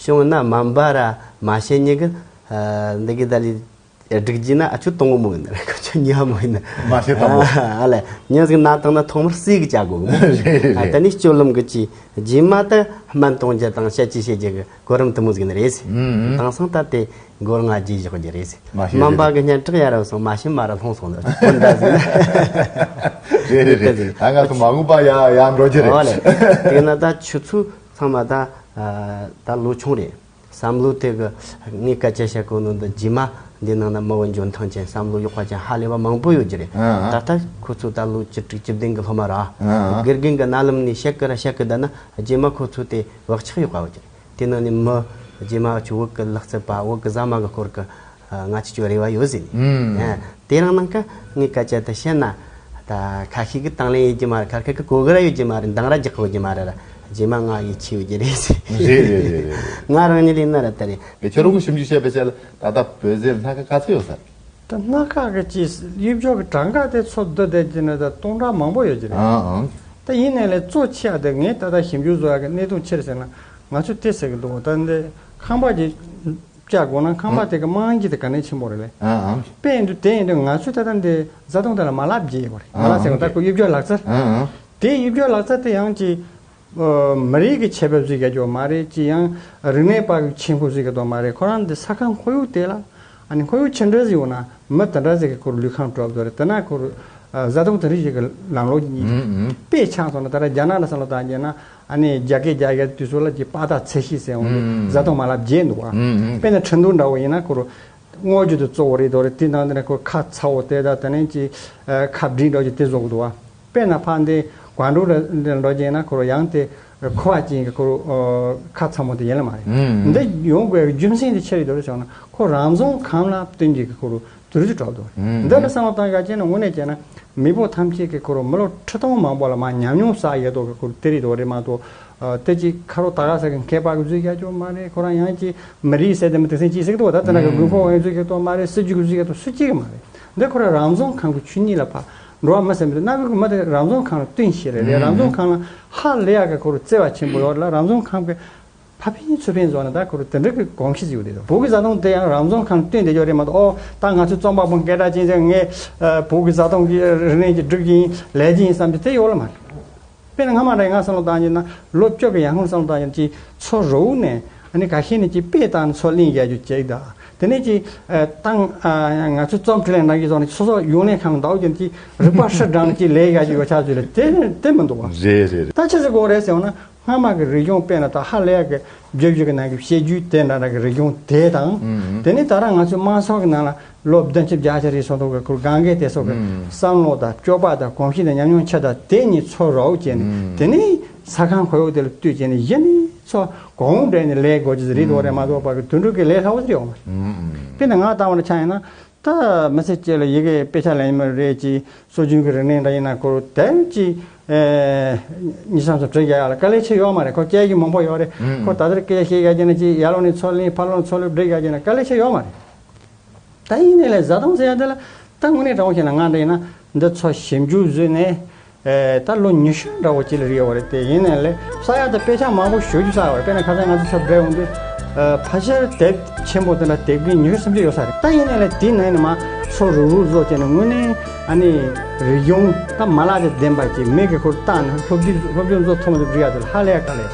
བྱུང་ན་མ་འབའ་ར་མ་ཤེས་ཉེ་གི་འདི་གི་ད་ལི་སྒྲིག་རྒྱུ་ན་ཨ་ཆུ་དང་པོ་མོ་ཡིན་ན་ཁོ་ཆུ་གཉིས་པ་མོ་ཡིན་ན་མ་ཤེས་དང་པོ། ཨ་ལས་ཉིན་ཟིག་ན་བཏང་ན་ཐོག་མར་སའི་གི་བྱ་དགོས་གི་མོ། རེད་རེད། ཨ་ད་ནི་སྤྱོད་ལམ་གི་ཅི་རྗེས་མ་ད་སྨན་གཏོང་རྒྱུ་དང་བཤད་རྒྱུ་བཤད་རྒྱུ་གི་གོ་རིམ་དུ་མོ་ཟིག་ནི་རེད། ཨང་། དེང་སང་ད་དེ་སྒོར་ང་རྒྱས་བཞག་རྒྱུ་རེད། མ་ཤེས་སྨན་པ་གི་སྙན་གྲགས་ཡར་ར་སོང་མ་ཤེས་མ་ར་ལྷུང་སོང་ནི་ཁོ་འདྲ་ཟིག་ནི། རེད་རེད་རེད། ད་ང་ཚོ་མ་འོངས་པ་ཡ་ཡ་འགྲོ་རྒྱུ་རེད། ཨོ་ལེ། དེ་ན་ད་ཆུ་ཚོད་ཚང་མ་ད་ད་ལོ་ཆུང་རེད། བསམ་བློ་དེ་གི་ངས་སྐད་ཆ་བཤད་གོ་ནོ་འདི་རྗེས་མ་འདི་ནང་ན་མི་བོ་འཇོན་ཐང་ཅན་བསམ་བློ་གཡོག་པ་ཅན་ཧ་ལས་པ་མང་པོ་ཡོད་རྒྱུ་རེད། ཨང་། ད་ལྟ་ཁོ་ཚོ་ད་ལོ་བཅུ་དྲུག་བཅུ་བདུན་གི་སློབ་མ་ར། ཨང་། དགེ་རྒན་གི་རྣ་ལམ་ནས་བཤད་གི་ར་བཤད་གི་བསྡད་ན་རྗེས་མ་ཁོ་ཚོ་དེ་བག་ཆགས་ཡོད་པ་ཡོད་རྒྱུ་རེད། དེ་ནང་ནས་མི་རྗེས་མ་ཆུ་བོད་གི་ལག་རྩལ་པ་བོད་གི་ཟ་མ་གི་སྐོར་གི་ང་ཆུ་ཆུ་རེ་བ་ཡོད་ཟིན། ཨང་། དེ་རང་ནང་ཀ་ངའི་སྐད་ཆ་དེ་བཤད་ན། ད་ཁ་ཤས་ཀྱི་དང་ལེན་ཡོད་ཀྱི་མ་རེད། ཁ་ཁ་གི་གོ་གི་ར་ཡོད་ཀྱི་མ་རེད། འདང་ར་རྒྱག་གི་ཡོད་ཀྱི་མ་རེད། རྗེས་མ་ང་ཡིད་ཆེས་ཡོད་ཀྱི་རེད་ཟེར། རེད་རེད་རེད་རེད། ང་རང་ཉིད་ཡིན་ན་ར་ད་རེད། དེ་ཁྱེད་རང་ཞིབ་འཇུག་བྱས་པའི་ཆེད་ལ་ད་ལྟ་བོད་ཟེར་སྣ་ཁ་ག་ཚོད་ཡོད་ས་རེད། ད་སྣ་ཁ་གི་ཅིག་ཡུལ་ཕྱོགས་ཀྱི་གྲངས་ཀ་དེ་ཚོ་བསྡུ་བསྡད་ཀྱི་ན་ད་སྟོང་ཕྲག་མང་པོ་ཡོད་ཀྱི་རེད། ཨང་ཨང་། ད་ཡིན་ནའི་ལས་གཙོ་ཆེ་བ་དེ་ངས་ད་ལྟ་ཞིབ་འཇུག་བཟོ་ཡག་གི་གནད་དོན་ཆེ་རེད་ཟེར་ན་ང་ཚོས་དེ་ཟེར་གི་འདུག་ད་འདི་ཁང་པ་ཅིག་བཅག་དགོས་ན་ཁང་པ་དེ་གི་རྨང་གཞི་དེ་ག་ནས་ཆེན་པོ་རེད་ལེ། ཨང་ཨང་། དཔེ་ཡིན་དུས་དེ་ཡིན་དུས་ང་ཚོས་ད་ལྟ་འདི་བཟའ་བཏུང་དེ་ལ་མ་ལབ་རྒྱས་ཡོད་རེད། མ་ལབ་ཟེར་གི་ད་ཁོ་ཡུལ་སྦྱོར་ལག་རྩལ། ཨང་ཨང་། དེ་ཡུལ་སྦྱོར་ལག་རྩལ་དེ་ཡང་ཅིག་མི་རིགས་ཀྱི་ཆས་པ་བཟོས་རྒྱག་རྒྱུ་མ་རེད། ཅིག་ཡང་རིག་གནས་པ་གི་ཆས་པ་བཟོས་རྒྱག་རྒྱུ་མ་རེད། ཁོ་རང་འདི་ས་ཁང་ཁོར་ཡུག་དེ་ལ་ཨ་ནི་ཁོར་ཡུག་ཆེ་འདྲ་ཟིག་ཡོད་ན་མི་དེ་འདྲ་ཟིག་གི་ཁོར་ལུས་ཁམས་གྲུབ་དོ་རེད། དེ་ན་ཁོར་བཟའ་བཏུང་དེ་འདྲ་ཞིག་གི་ལམ་ལོག་ཡིན། ཨང་ཨང་། དཔེ་ཆ་སོང་ན་ད་ར་རྒྱ་ནག་ལ་བསམ་བློ་བཏང་རྒྱུ་ན། ཨ་ནི་རྒྱ་སྐད་རྒྱག་ཡ་དུས་ཚོད་ལ་ཅིག་པ་ཏ་ཚད་གཞི་ཟེར་འོང་དུས་ཨུམ། བཟའ་བཏུང་མ་ལབ་བརྗེད་འདུག་བ། ཨུམ་ཨུམ། དཔེར་ན་ཁྲིན་ཏུའུ་འདྲ་བོ་ཡིན་ན་ཁོ་རུ་སྔོ་རྒྱུ་དེ་གཙོ་བོ་རེད་དོ་རེད། དེ་ནང་དེ་ན་ཁོ་ཁ་ཚ་བོ་དེ་དང་དེ་ནས་ཅིག་ཁ་བསྒྲིགས་འདྲ་བོ་ཅིག་དེ་བཟོ་གི་འདུག་བ། དཔེར་ན་ཕ་འདི་ཀོང་ཀྲོའུ་འདྲ་འདྲ་འགྲོ་རྒྱུ་ཡིན་ན་ཁོ་རུ་ཡང་དེ་ཁོ་བ་ཅན་གྱི་ཁོ་རུ་ཁ་ཚ་མོ་དེ་ཡིན་ལ་མ་རེད། ཨུམ། འདི་ཡོང་དགོས་རྒྱུ་མཚན་དེ་ཆི་རེད་དོ་རེད་ཟེར་ན་ཁོ་རང་བྱུང་ཁམས་ལ་བསྟུན་གྱི་ཁོ་རུ། དུས་ཚོད་འགྲོ་འདུག་ཨུམ། འདི་ལ་བསམ་བློ་བཏང་ག་བྱས་ན་དངོས་གནས་བྱས་ན་མི་བོ་ཐམས་ཅད་ཀྱི་ཁོ་རུ་མི་ལོ་ཁྲི་སྟོང་མང་པོ་ལ་མ་ཉམས་མྱོང་བསགས་ཡོད་དོ་གི་ཁོ་རུ་དེ་རེད་དོ་རེད་མ་གཏོགས། ཨ་དེ་ཅིག་ཁ་རོ་ད་ག་ས་གི་མཁས་པ་གི་བཟོས་རྒྱག་རྒྱུ་མ་རེད། ཁོ་རང་ཡང་ཅིག་མི་རིགས་ཟེར་དེ་མི་དེ་སེམས་ཅིག་ཟེར་གི་འདུག་ད་དེ་ན་གི་ཨུམ། དགོས་མཁོ་ཡང་བཟོས་རྒྱག་རྒྱུ་མ་རེད། སྲིད་ཇུས་གི་བཟོས་རྒྱག་རྒྱུ་སུ་གཅིག་གི་མ་རེད། འདི་ཁོ་རང་རང་བྱུང་ཁམས་ཀྱི་ཆོས་ཉིད་ལ་ཕ་འགྲོ་བ་མི་སེམས་དེ་ན་གི་མི་དེ་རང་བྱུང་ཁམས་ལ་བསྟུན་ཞིག་རེད་རེད། ཨུམ། རང་བྱུང་ཁམས་ལ་ཧ་ལས་ཡག་གི་ཁོ་རུ་བརྩེ་བ་ཆེན་པོ་ཡོད་ལ་རང་བྱུང་ཁམས་ཀྱི་ཕ་ཕན་ཚུལ་ཕན་བཟོ་ན་ད་ཁོ་རུ་དེ་འདྲ་གི་གོམས་གཤིས་ཡོད་དེ་དང་བོད་ཀྱི་བཟའ་བཏུང་དེ་ཡང་རང་བྱུང་ཁམས་བསྟུན་བསྡད་ཡོད་རེད་མ་གཏོགས། ཨོ་ད་ང་ཚོའི་རྩོམ་པ་པོ་སྐད་གྲགས་ཅན་ཚོས་ངས་ཨ་བོད་ཀྱི་བཟའ་བཏུང་གི་རིག་གནས་ཀྱི་སྒྲིག་གི་ཡིན་ལས་ཀྱི་ཡིན་བསམ་གྱི་དེ་ཡོད་ལ་མ་རེད། དཔེར་ན་སྔ་མ་རེད་ང་བསམ་བློ་བཏང་གྱི་ན་ལོ་བཅུ་གི་ཡར་སྔོན་བསམ་བློ་བཏང་གྱི་ན་ཅིག་མཚོ་རུ་ནས་ཨ་ནི་ཁ་ཤས་ནས་ཅིག་དཔེ་བཏང་ནས་མཚོ་གླིང་རྒྱག་རྒྱུ་ཅིག་དང་དེ་ནས་ཅིག་ཨ་བཏང་ཨ་ང་ཚོའི་རྩོམ་འབྲི་ལས་ནང་གི་ཐོག་ནས་ཅིག་མཚོ་སོགས་ཡོང་ལས་ཁམས་འདའ་རྒྱུ་ཅིག་རིག་པ་ཧྲིལ་བསྒྲེངས་ནས་ཅིག་ལས་རྒྱག་རྒྱུ་ཡོད་ཆགས་ཚུལ་ལ་དེ་དེ་མི་འདུག་བ། རེད་རེད་རེད། ད་ཆི་ཟེར་དགོས་རེད་ཟེར་བ་ན། སྔ་མ་གི་རིག་གཞུང་དཔེར་ན་ད་ཧ་ལས་ཀྱི་བརྗོད་བརྗོད་ཀྱི་ནང་གི་བཤད་རྒྱུད་དེ་འདྲ་འདྲ་གི་རིག་གཞུང་དེ་དང་། ཨུམ། དེ་ནས་ད་རང་ང་ཚོའི་དམངས་སྲོལ་གྱི་ནང་ལ་ལོ་བདུན་ཅུ་བརྒྱད་ཅུ་རེ་སོང་འདུག་གི་ཁུར་གང་གས་དེ་སོགས་ཀྱི་ཨུམ། བསམ་བློ་དང་སྤྱོད་པ་དང་གོམས་གཤིས་དང་ཉམས་མྱོང་ཆ་དང་དེ་གཉིས་ཚོ་རོགས་བྱས་ནས་ཨུམ། དེ་ནས་ས་ཁང་ཁོར་ཡུག་དེ་ལ་ལྟོས་བྱས་ནས་གཞི་ནས་ཚོ་གོང་འབྲས་ནས་ལས་དགོས་ཀྱི་རེད་འདུག་རེད་མ་གཏོགས་པ་གི་དུད་འགྲོ་གི་ལས་སླ་བོ་ཞིག་ཡོང་མ་རེད། ཨུམ། དཔེར་ན་ང་ལྟ་བུ་ལ་ཆ་ཡིན་ན། ད་མི་ཚེ་གཅིག་ལ་ཡི་གེ་དཔེ་ཆ་ལེན་མི་རེད་ཅེས་སྲོལ་རྒྱུན་གྱི་རིག་གནས་འདྲ་ཡིན་ན་ཁོ་རུ་དེབ་ཅིག་ཨེ་ཉི་ཤུ་སུམ་ཅུ་བྲི་རྒྱག་ཡག་ལ་དཀའ་ལས་ཆེ་ཡོད་མ་རེད། ཁོ་སྐད་ཀྱི་མང་པོ་ཡོད་རེད། ཨང་། ཁོ་ད་ལྟར་སྐད་བཤད་ཡག་ཅིག་ན་ཅིག་ཡར་ལོག་ནས་ཚུར་ལེན་ཕར་ལོག་ནས་ཚུར་ལེན་བྲི་རྒྱག་ཅིག་ན་དཀའ་ལས་ཆེ་ཡོད་མ་རེད། ད་ཡིན་ནའི་ལས་བཟའ་བཏུང་ཟེར་ཡག་འདི་ལ་ད་དངོས་གནས་དྲང་པོ་བཤད་ན་ང་འདྲ་ཡིན་ན་འདི་ཚོ་ཞིབ་འཇུག་བཟོས་ནས་ཨེ་ད་ལོ་ཉི་ཤུ་འདྲ་བོ་ཅིག་ལ་རེད་ཡོད་རེད། དེ་ཡིན་ནའི་ལས་བསགས་ཡག་དང་དཔེ་ཆ་མང་པོ་ཞེ་པོ་ཅིག་བསགས་ཡོད་རེད། དཔེར་ན་ཁ་སང་ང་ཚོ་ཚུར་བྲིས་འོང་དུས་ཨེ་ཕལ་ཆེར་དེབ་ཆེན་པོ་དེ་འདྲ་དེབ་ཀྱི་ཉི་ཤུ་སུམ་ཅུ་ཡོད་ས་རེད། ད་ཡིན་ནའི་ལས་དེའི་ནང་ནས་མར་ཚོ་རུག་རུག་བཟོ་བྱས་ནས་དངོས་གནས་ཨ་ནི་རིག་གཞུང་ད་མ་ལག་དང་ལྡན་པ་ཅིག་མི་གི་ཁུར་བཏང་ནས་སློབ་སྦྱོང་སློབ་སྦྱོང་བཟོ་ཐུབ་མ་ཐུབ་འདྲི་ཡག་དེ་ལ་ཧ་ལས་ཡག་དཀའ་ལས།